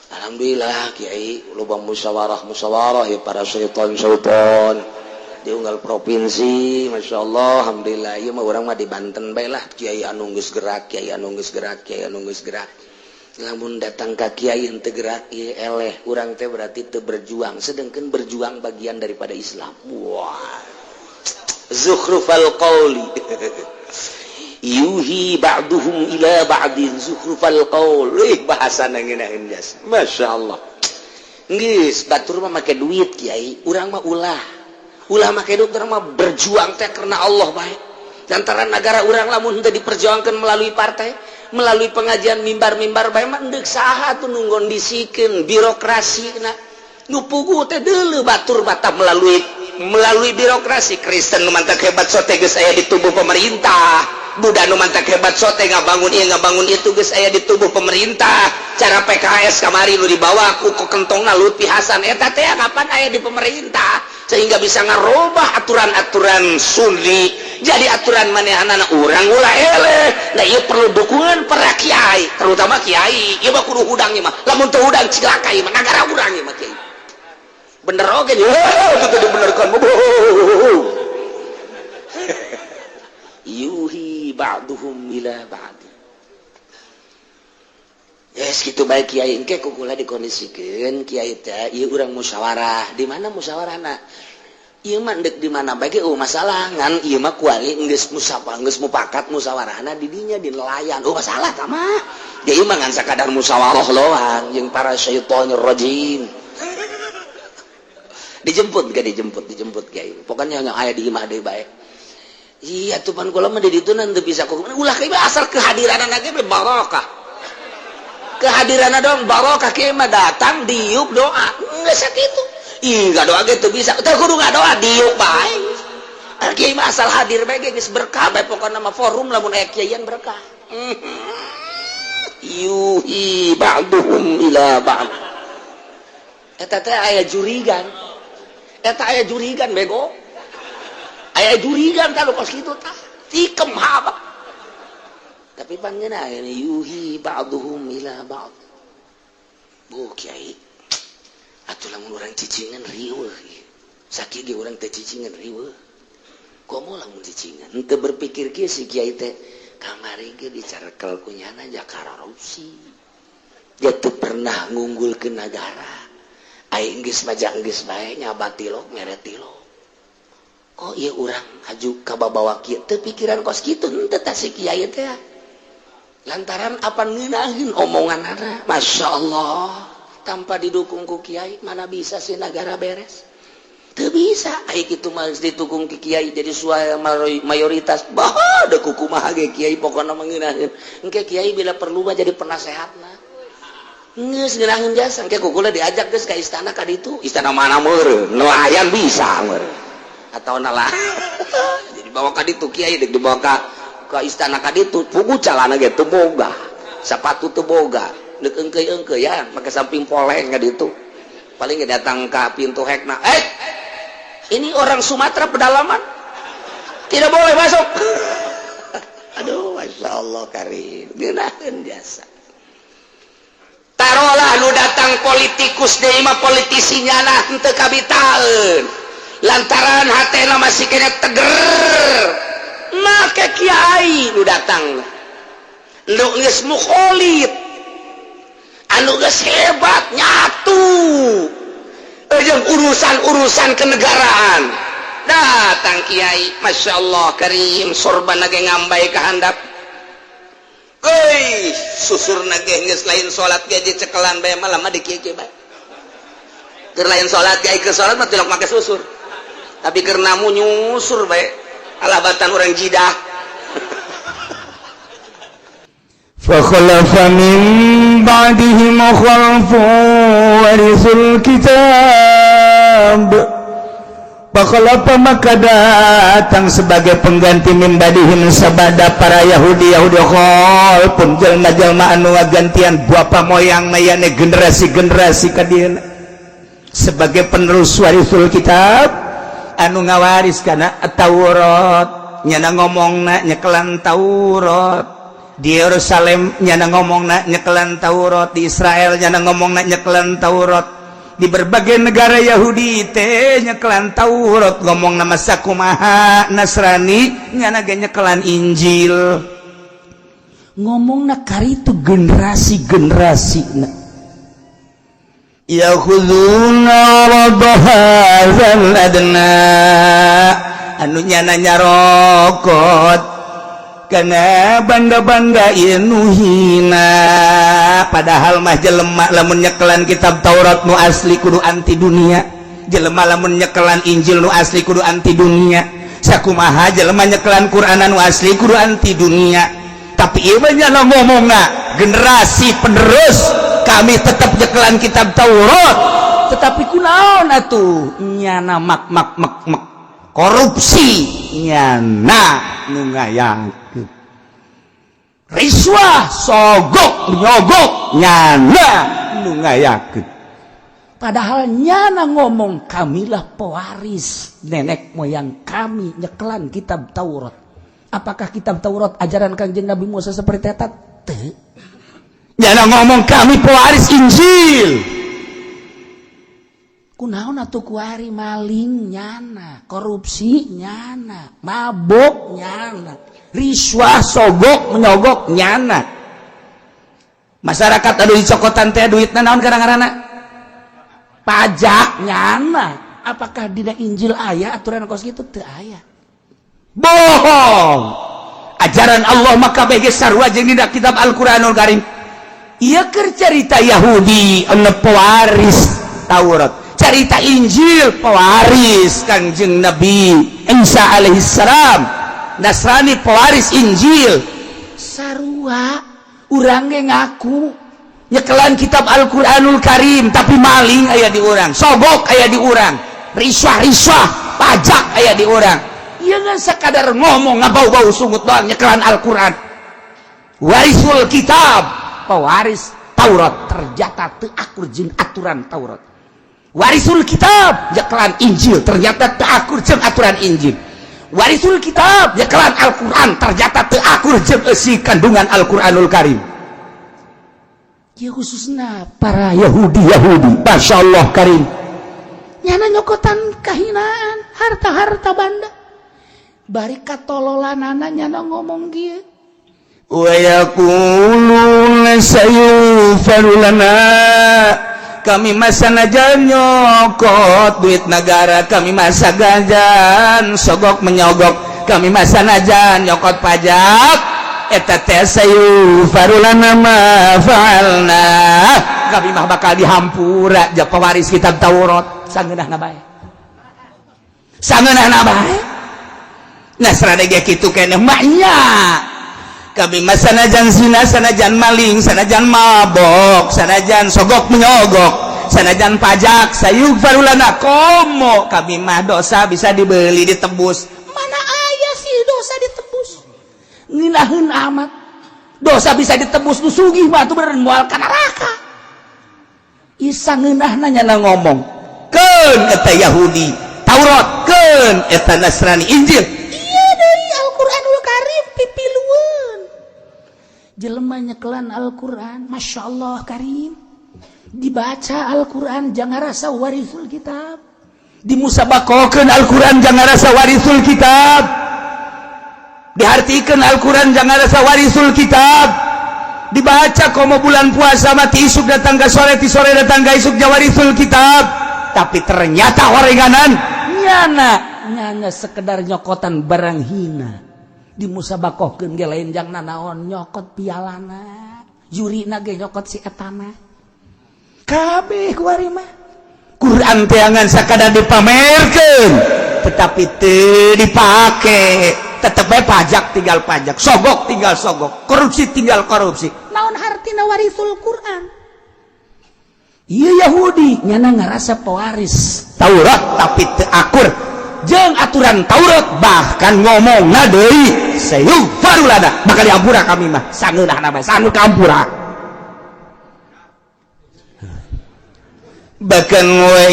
Alhamdulillah, Kiai, loba musyawarah musyawarah ya, para syaitan syaitan di unggal provinsi. Masya Allah, alhamdulillah. Ieu mah urang mah di Banten bae lah, kiai anu geus gerak, kiai anu geus gerak, kiai anu geus gerak. Lamun datang ka kiai henteu gerak ieu eleh urang teh, berarti teu berjuang, sedangkan berjuang bagian daripada Islam. Wah, zukhrufal qauli, yuhi ba'duhum ila ba'din zukhrufal qaul. Ih, bahasa ngeunaheun jas, Masya Allah. Geus, batur mah make duit, Kiai, urang mah ulah ulah make duit, urang mah berjuang teh karena Allah bae. Antara negara urang lamun henteu diperjuangkan melalui partai, melalui pengajian, mimbar-mimbar bae mah, endek saha tuh nu ngondisikeun birokrasi? Na nu puguh teh deuleu batur mata melalui melalui birokrasi. Kristen nu mantak hebat sote geus aya di tubuh pemerintah, Buddha nu mantak hebat sote ngabangun ieu, ngabangun itu, geus aya di tubuh pemerintah. Cara PKS kamari nu dibawa ku kentongna Lutfi Hasan eta teh kapan aya di pemerintah, sehingga bisa ngarubah aturan-aturan Sunni jadi aturan manehanana. Urang ulah eleh. Nah, ieu perlu dukungan para kiai, terutama kiai. Ieu mah kudu hudang ieu mah. Lamun teu hudang, cilaka ieu mah nagara urang ieu mah, kiai. Bener oge nya, itu dibenerkan. Yuhi ba'duhum ila ba'd. Yes, gitu baik kiai, engke ku kula dikondisikeun kiai teh ieu urang musyawarah. Di mana musyawarahna? Ieu mah deuk di mana bae ge masalah, ngan ieu mah kuali geus musyawarah, geus mupakat musyawarahna di dinya di nelayan. Oh, masalah tah mah. Ieu mah ngan sakadar musyawarah doang jeung para syaitonir rajim. Dijemput gak dijemput, dijemput kiai. Pokoknya nya aya di imah deui bae. Iya tuh pan kula mah di ditu teu bisa ku ulah kieu, asal kehadiranana ge barokah. Kehadiran dong barokah, kieu mah datang diuk doa. Geus sakitu. Ih, doa ge teu bisa. Teu kudu ngadoa, diuk bae. Kiai mah asal hadir bae ge geus berkah bae, pokona mah forum lamun aya kiaian berkah. Yuhi ba'duhum ila ba'd. Eta teh aya jurigan. Eta aya jurigan bego. Aya jurigan kalau kos kitu tah. Tikem haba. Tapi pangeuna aya yuhi ba'duhum ila ba'd. Bu kiai. Atuh lamun urang cicingan riweuh. Sakieu ge urang teh cicingan riweuh. Komo lamun cicingan. Henteu berpikir kieu si kiai teh, kamari ge dicarekel ku nyana korupsi. Dia tuh pernah ngunggul ke negara. Aing geus majang geus bae nyabat tilok mere tilok. Kok ieu urang haju ka babawa kieu, teu pikiran kos kitu henteu tah si kiai teh. Lantaran apa ngeunaheun omonganana. Masya Allah, tanpa didukung ku kiai mana bisa sih negara beres? Teu bisa. Ai kitu mah geus didukung ku kiai jadi suara mayoritas. Bah, da kumaha ge kiai pokona mah ngeunaheun. Engke kiai bila perlu mah jadi penasehatna. Geus ngeunaheun jasa, engke ku kula diajak geus ka istana ka ditu. Istana mana meureun? Nelayan bisa meureun. Atau nalah. Jadi bawa ka ditu kiai deuk dibawa ka istana ka ditu, pugu calana ge teu boga. Sepatu teu boga. Deuk eungkeuy-eungkeuy ya, make samping poleng ka ditu. Paling ge datang ka pintu hekna. Eh, ini orang Sumatera pedalaman. Tidak boleh masuk. Aduh, Masya Allah karim. Ngeunaheun jasa. Taruhlah nu datang politikus deui mah, politisinya nah henteu kabitaeun. Lantaran hatena masih kena teger. Make kiai nu datang. Nu geus mukholid. Anu geus hebat nyatu. Jeung urusan-urusan kenegaraan. Datang kiai, Masya Allah karim, sorban ge ngambay ka handap. Euy, susurna ge geus lain salat ge dicekelan bae malah mah di kieu bae. Keur lain salat ge, keur salat mah tilok make susur. Tapi keur namu nyusur bae. Alah, batan urang jidah. فخلف من بعدهم خلف ورثوا الكتاب. فخلف maka datang sebagai pengganti, من بعدهم sabada para Yahudi Yahudi, خلف jelma-jelma anu gantian bapa moyang mayane generasi-generasi kadieuna sebagai penerus, ورثوا الكتاب anu ngawaris kana Taurat, nyana ngomongna nyekelan Taurat. Di Yerusalem nyana ngomongna nyekelan Taurat, di Israel nyana ngomongna nyekelan Taurat, di berbagai negara Yahudi teh nyekelan Taurat ngomong nama. Sakumaha Nasrani nyana ge nyekelan Injil ngomongna karitu generasi-generasi na. يأخذون عرض هذا الأدنى anu nyana nyarokot karena banda-banda nu hina. Padahal mah jelema lamun nyekelan kitab Taurat nu asli kudu anti dunia, jelema lamun nyekelan Injil nu asli kudu anti dunia, sakumaha jelema nyekelan Quran nu asli kudu anti dunia. Tapi ieu mah nyana ngomongna generasi penerus kami tetap nyekelan kitab Taurat, tetapi kunaon atuh nyana mak mak mak mak korupsi, nyana nu ngayangkeun riswah, sogok nyogok nyana nu ngayakeun. Padahal nyana ngomong kamilah pewaris nenek moyang kami nyekelan kitab Taurat. Apakah kitab Taurat ajaran Kangjeng Nabi Musa seperti eta? Teu. Nyana ngomong kami pewaris Injil. Kunaon atuh kuari? Maling nyana, korupsi nyana, mabok nyana, riswah, sogok menyogok nyana. Masyarakat anu dicokotan teh duitna naon kadang-kadang? Pajak nyana. Apakah dina Injil aya aturan kos kitu? Teu aya. Bohong. Ajaran Allah maka bege sarua jeung dina kitab Al-Qur'anul Karim. Ieu keur carita Yahudi anu pewaris Taurat, carita Injil pewaris Kangjeng Nabi Isa alaihissalam, Nasrani pewaris Injil. Sarua urang ge ngaku nyekelan kitab Al-Qur'anul Karim, tapi maling aya di urang, sogok aya di urang, riswah-riswah, pajak aya di urang. Ieu ngan sekadar ngomong, ngabau-bau sungut doang nyekelan Al-Qur'an. Warisul kitab, pewaris Taurat, ternyata teu akur jeung aturan Taurat. Warisul kitab nyekelan Injil, ternyata teu akur jeung aturan Injil. Warisul kitab nyekelan Al-Qur'an, ternyata teu akur jeung eusi kandungan Al-Qur'anul Karim. Ya, khususnya para Yahudi. Yahudi, Masya Allah Karim, nyana nyokotan kahinaan, harta-harta banda, bari katololanana nyana ngomong kieu, wa yaquluna sayughfaru lana. Kami mah sanajan nyokot duit negara, kami mah sanajan sogok menyogok, kami mah sanajan nyokot pajak, eta teh sayughfaru lana ma fa'alna, kami mah bakal dihampura. Ja pewaris kitab Taurat, sangeunahna bae, sangeunahna bae. Nasrani ge kitu keneh maknya. Kami mah sanajan zina, sanajan maling, sanajan mabok, sanajan sogok menyogok, sanajan pajak, sayughfaru lana. Komo kami mah dosa bisa dibeli, ditebus. Mana aya sih dosa ditebus? Nginaheun amat dosa bisa ditebus. Nu sugih mah atuh bener moal ka neraka. Isa ngeunahna nyana ngomong keun eta Yahudi Taurat, keun eta Nasrani Injil. Iya deui Al-Qur'anul Karim pipilueun. Jelema nyekelan Al-Qur'an, Masya Allah Karim, dibaca Al-Qur'an jangan rasa warisul kitab, dimusabakokeun Al-Qur'an jangan rasa warisul kitab, dihartikeun Al-Qur'an jangan rasa warisul kitab, dibaca komo bulan puasa mati isuk datang ke sore, ti sore datang ke isuk, jawarisul kitab. Tapi ternyata orenganan nyana nyana sekedar nyokotan barang hina. Dimusabakohkeun ge lain jang nanaon, nyokot pialana, jurina ge nyokot si etana. Kabeh kuari mah Quran teangan sakadar dipamerkeun, tetapi teu dipake. Tetep bae pajak tinggal pajak, sogok tinggal sogok, korupsi tinggal korupsi. Naon hartina warisul Quran? Iya, Yahudi nyana ngerasa pewaris Taurat, tapi teu akur jeung aturan Taurat. Bahkan ngomong deui, sayughfaru lana, bakal diampura kami mah. Sangeunahna bae, sanggup kampura. Bahkan wa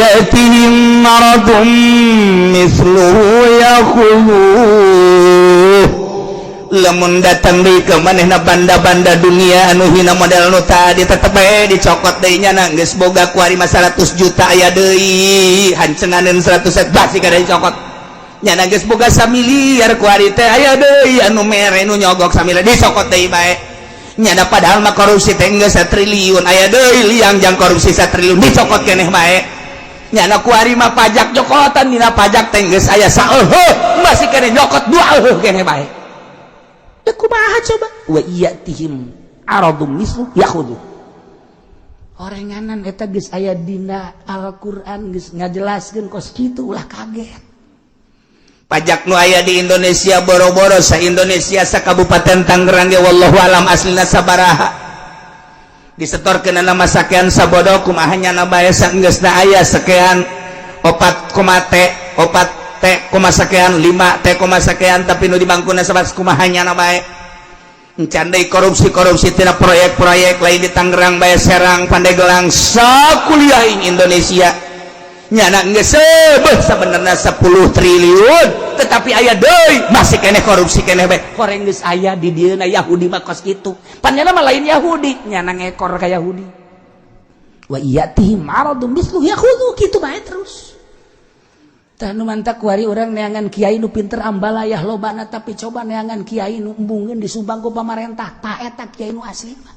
yatihim maradun mithluhu yakhudhuh. Lamun datang deui ke manehna banda-banda dunia anu hina model nu tadi, tetep bae dicokot deui nya. Geus boga kuari mah 100 juta, aya deui hancenganeun 100 basi kada dicokot nyana. Geus boga samiliar kuari teh, aya deui anu mere, nu nyogok samiliar, dicokot deui bae nyana. Padahal mah korupsi teh geus triliun, aya deui liang jang korupsi satriliun, dicokot keneh bae nyana. Kuari mah pajak nyokotan, dina pajak teh geus aya saeuheuh, masih keneh nyokot dua euheuh keneh bae. Da kumaha coba? Wa iyatihim aradum mislu yakhudhu. Orenganan eta geus aya dina Al-Qur'an, geus ngajelaskeun kos kitu, ulah kaget. Pajak nu aya di Indonesia, boro-boro sa Indonesia, sa Kabupaten Tangerang ge wallahu alam aslina sabaraha. Disetorkeun nama sakean sabodo, kumaha nyana bae? Saenggeusna aya sekian 4 koma T, 4 T koma sekian, 5 T koma sekian, tapi nu di bangkuna sabat, kumaha nyana bae? Encan deui korupsi-korupsi tina proyek-proyek lain di Tangerang bae, Serang, Pandeglang, sakuliah Indonesia nyana geus sebeh sebenarnya 10 triliun, tetapi aya deui masih keneh korupsi keneh bae. Koreng geus aya di dieuna. Yahudi mah kos kitu, pan nyana mah lain Yahudi, nyana ngekor ka Yahudi. Wa yatihim aradun misluhu yakhudhu, kitu bae terus. Tah, nu mantak kuari urang neangan kiai nu pinter ambalayah lobana, tapi coba neangan kiai nu embungeun disumbang ku pamarentah, tah eta kiai nu asli mah.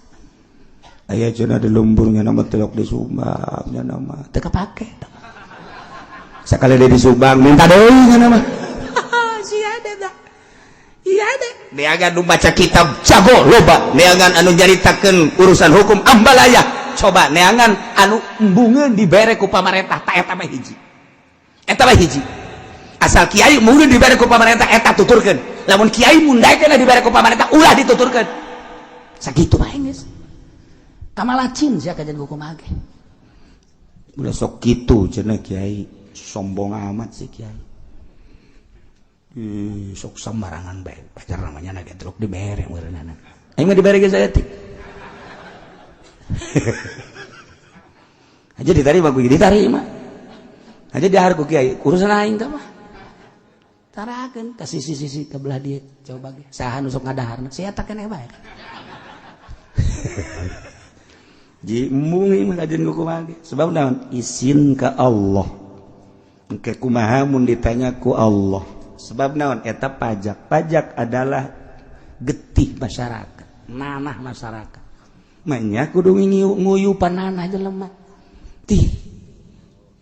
Aya cenah di lemburnya, nama telok di Sumbang nya, nama Teu kapake. Sekali dia di Subang minta deui nya nama. Sia deh, iya deh. Neangan nu baca kitab jago loba, neangan anu nyaritakeun urusan hukum ambalaya, coba neangan anu embungeun dibere ku pamarentah, tah eta mah hiji, eta mah hiji. Asal kiai embungeun dibere ku pamarentah, eta tuturkeun. Lamun kiai mundaikeun dibere ku pamarentah, ulah dituturkeun. Sakitu bae geus kamalacin sia kajian kumaha ge. Ulah sok kitu cenah, kiai sombong amat sih kiai. Ih, sok sembarangan bae pacar namanya naga truk dibere meureunana. Aing mah dibere ge saeutik aja, diterima ku diterima aja, dahar ku kiai urusan aing teh mah. Tarakeun ka sisi-sisi ke belah dieu, coba ge saha nu sok ngadaharna, sia eta keneh bae. Ji embung ieu mah kajian ku kumaha ge, sebab naon? Isin ka Allah, engke kumaha mun ditanya ku Allah. Sebab naon? Eta pajak, pajak adalah getih masyarakat, nanah masyarakat. Manya kudu nguyupan nanah jelema tih.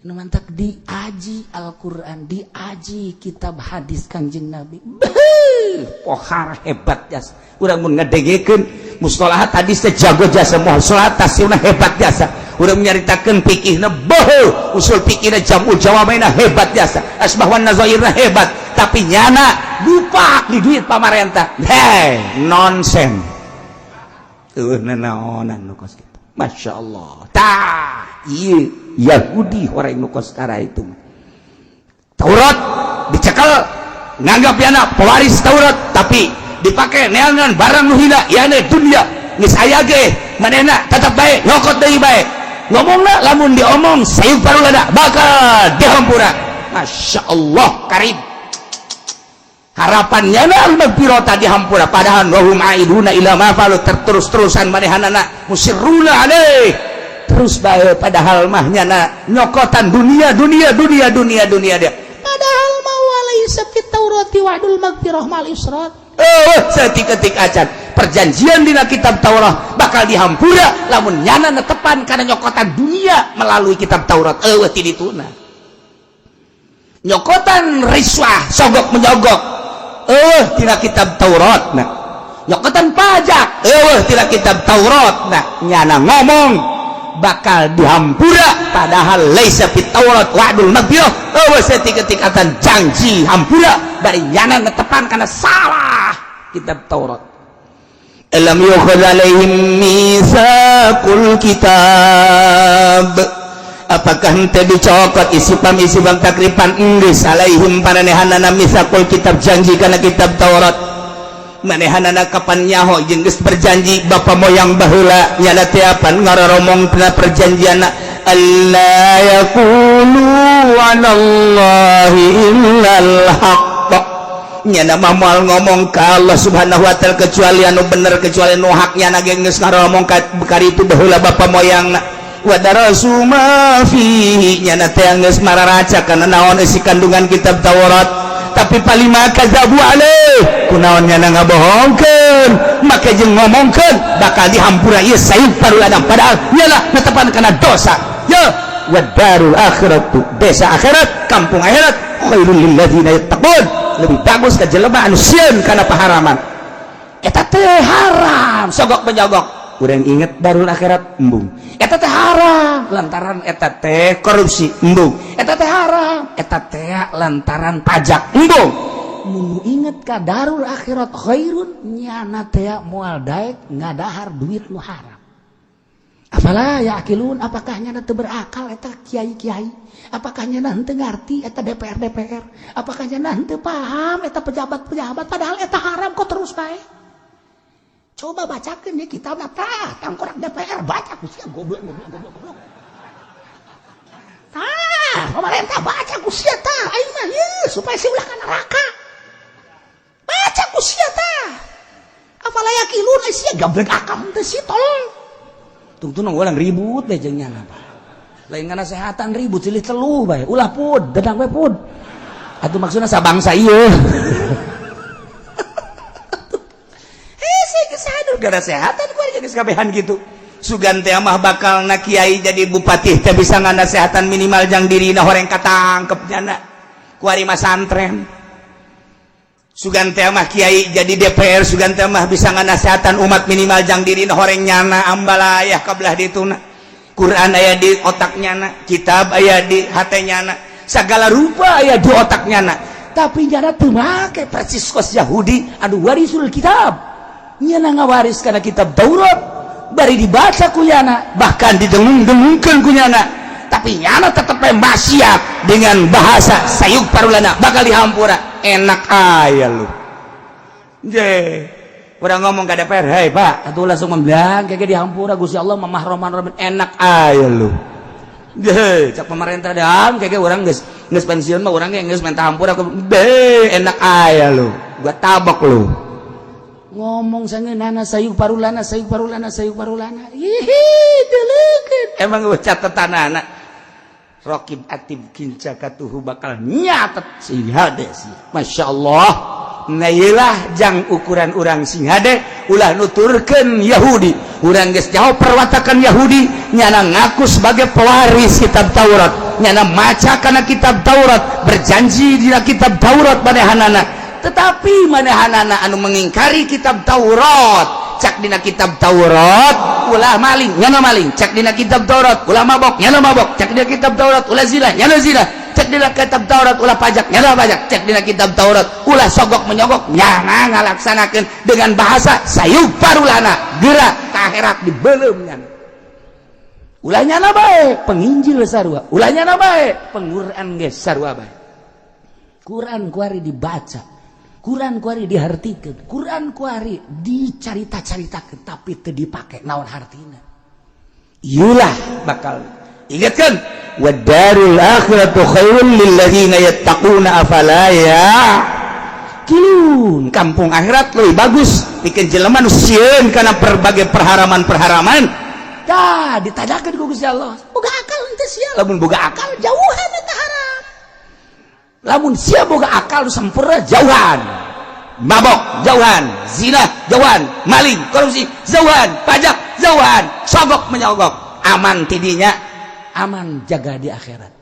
Nu mantak diaji Al-Qur'an, diaji kitab hadis Kanjeng Nabi. Beuh, pohar hebat jasa. Urang mun ngadengekeun mustalahat hadis teh jago jasa, mustalahat tafsirna hebat jasa. Urang nyaritakeun fikihna, beuh, usul fikihna, jamul jawamaina hebat jasa, asbah wan nazairna hebat, tapi nyana dupak di duit pamarentah. Hei, nonsen. Eueuh nanaonan nu kos kitu. Masya Allah. Tah, ieu Yahudi orang nu kos kara itu mah. Taurat dicekel, nganggap yana pewaris Taurat, tapi dipakai neangan barang nu hina, yana dunia. Geus aya ge manehna tetep bae nyokot deui bae. Ngomongna lamun diomong sayup parulada bakal dihampura. Masya Allah karib. Harapannya na al-magfirata dihampura, padahal wahum aiduna ila ma falu, terus-terusan manehanana musirruna alaih terus bae, padahal mah nyana nyokotan dunia, dunia, dunia, dunia, dunia dia. Padahal mah walaisa fit Taurati wa'dul magfirah mal israt. Oh, setik-ketik acan perjanjian dina kitab Taurat bakal dihampura lamun nyana netepan karena nyokotan dunia melalui kitab Taurat. Eueuh ti dituna nyokotan riswah, sogok menyogok, eueuh tina kitab Taurat. Nah, nyokotan pajak, eueuh tina kitab Taurat. Nah, nyana ngomong bakal dihampura, padahal laisa fit Taurat wa'dul magfirah. Eueuh setik-ketik acan janji hampura, bari nyana netepan karena salah kitab Taurat. Alam yukhad alaihim mitsaqul kitab, apakah henteu dicokot isipam isipam takripan enggeus alaihim paranehanana mitsaqul kitab, janji kana kitab Taurat? Manehanana kapan nyaho jeung geus berjanji bapa moyang baheula, nyana teh apan ngaroromong tina perjanjianna, alla yaqulu 'alallahi illal haqq. Nyana mah moal ngomong ka Allah Subhanahu wa Ta'ala kecuali anu bener, kecuali nu hak. Nyana ge geus ngaromong ka itu baheula bapa moyangna. Wa darasu ma fihi, nyana teh geus mararaca kana naon isi kandungan kitab Taurat, tapi palima kadzabu alaih, kunaon nyana ngabohongkeun? Make jeung ngomongkeun bakal dihampura ieu sayup paruladang, padahal nyana netepan kana dosa ya. Wa darul akhiratu, desa akhirat, kampung akhirat, khairul lil ladzina yattaqun, lebih bagus ka jelema anu sieun kana paharaman. Eta teh haram sogok menyogok, urang inget darul akhirat, embung. Eta teh haram lantaran eta teh korupsi, embung. Eta teh haram, eta teh lantaran pajak, embung. Mun inget ka darul akhirat khairun, nyana teh moal daek ngadahar duit nu haram. Afala yaqilun, apakah nyana teu berakal eta kiai-kiai? Apakah nyana henteu ngarti eta DPR DPR? Apakah nyana henteu paham eta pejabat-pejabat? Padahal eta haram kok terus bae. Coba bacakeun ya kitab tah, tangkorak DPR baca ku sia, goblok goblok goblok goblok. Tah, pemerintah baca ku sia tah, aing mah ieu supaya si ulah ka neraka. Baca ku sia tah. Afala yaqilun, sia gablek akal teh si tolol. Tungtuna urang ribut deh jeung nyana, Pak. Lain nganasehatan, ribut silih teluh bae. Ulah pud, dedang we pud. Atuh maksudna sabangsa ieu. Eh, saya geus gara sehatan ku geus kabehan gitu. Sugan teh mah bakal na kiai jadi bupati teh bisa nganasehatan minimal jang dirina horeng katangkep nyana. Kuari mah santren. Sugan teh mah kiai jadi DPR, sugan teh mah bisa nganasehatan umat minimal jang dirina horeng nyana ambalayah kabelah dituna. Quran aya di otak nyana, kitab aya di hate nyana, segala rupa aya di otak nyana, tapi nyana teu make persis kos Yahudi anu warisul kitab. Nyana ngawaris kana kitab Taurat, bari dibaca ku nyana, bahkan didengung-dengungkeun ku nyana, tapi nyana tetep maksiat dengan bahasa sayuk parulana bakal dihampura. Enak aya lu je. Udah ngomong ke DPR, "Hei Pak," atuh langsung membilang kayak dihampura Gusti Allah mamah roman roman. Enak aja lu. Deh, cak pemerintah dam kayak orang geus geus pensiun mah urang geus minta hampura. Deh, enak aja lu. Gua tabok lu. Ngomong sangeunana sayuk parulana, sayuk parulana, sayuk parulana. Hihi, deleukeun. Emang gua catatan anak. Rokib atib kinca katuhu bakal nyatet sing hade sih. Masya Allah. Nah, jang ukuran urang sing hade, ulah nuturkeun Yahudi. Urang geus jauh perwatakan Yahudi. Nyana ngaku sebagai pewaris kitab Taurat, nyana maca kana kitab Taurat, berjanji dina kitab Taurat manehanana, tetapi manehanana anu mengingkari kitab Taurat. Cak dina kitab Taurat ulah maling, nyana maling. Cak dina kitab Taurat ulah mabok, nyana mabok. Cak dina kitab Taurat ulah zina, nyana zina. Cek dina kitab Taurat ulah pajak, nyana pajak. Cek dina kitab Taurat ulah sogok menyogok, nyana ngalaksanakeun dengan bahasa sayuk parulana. Gerak ka akhirat dibelum nyana. Ulah nyana bae penginjil sarua, ulah nyana bae pengquran ge sarua bae. Quran kuari dibaca, Quran kuari dihartikeun, Quran kuari dicarita-caritakeun, tapi teu dipake, naon hartina? Iyalah, bakal ingatkan, wadarul akhiratu khairul lil ladzina yattaquna afala ya'qilun. Kampung akhirat lebih bagus bikin jelema nu sieun kana berbagai perharaman-perharaman. Dah ditanyakeun ku Gusti Allah, boga akal henteu sia? Lamun boga akal, jauhan eta haram. Lamun sia boga akal sempurna, jauhan mabok, jauhan zina, jauhan maling, korupsi, jauhan pajak, jauhan sogok menyogok. Aman tidinya, aman jaga di akhirat.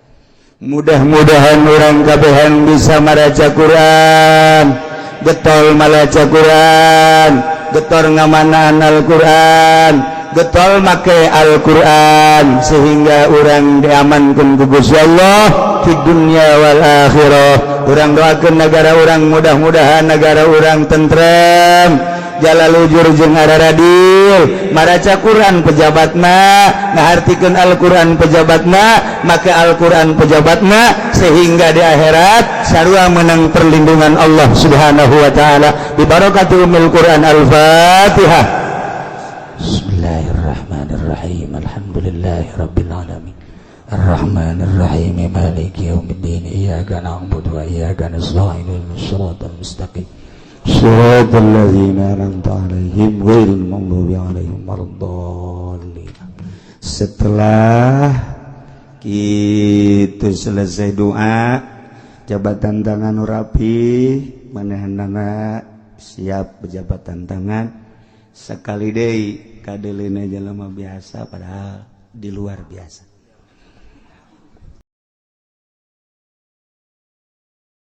Mudah-mudahan urang kabehan bisa maraca Quran, getol malaca Quran, getol ngamanaan Al-Quran, getol make Al-Quran, sehingga urang diamankan ku Gusti Allah di dunia wal akhirah. Urang doakan negara urang, mudah-mudahan negara urang tentrem, jalalujur jeung araradil. Maraca Quran pejabatna, ngahartikeun Al-Quran pejabatna, make Al-Quran pejabatna, sehingga di akhirat sarua menang perlindungan Allah Subhanahu wa taala. Bi barakati ummil Quran. Al-Fatihah. Bismillahirrahmanirrahim. Alhamdulillahirabbil alamin. Arrahmanirrahim. Maliki yaumiddin. Iyyaka na'budu wa iyyaka nasta'in. Ihdinas siratal mustaqim. Siratal ladzina an'amta 'alaihim ghairil maghdubi 'alaihim waladdallin. Setelah kita selesai doa, jabatan tangan rapi, manehanana siap berjabatan tangan sekali deui kadelena jelema biasa, padahal di luar biasa.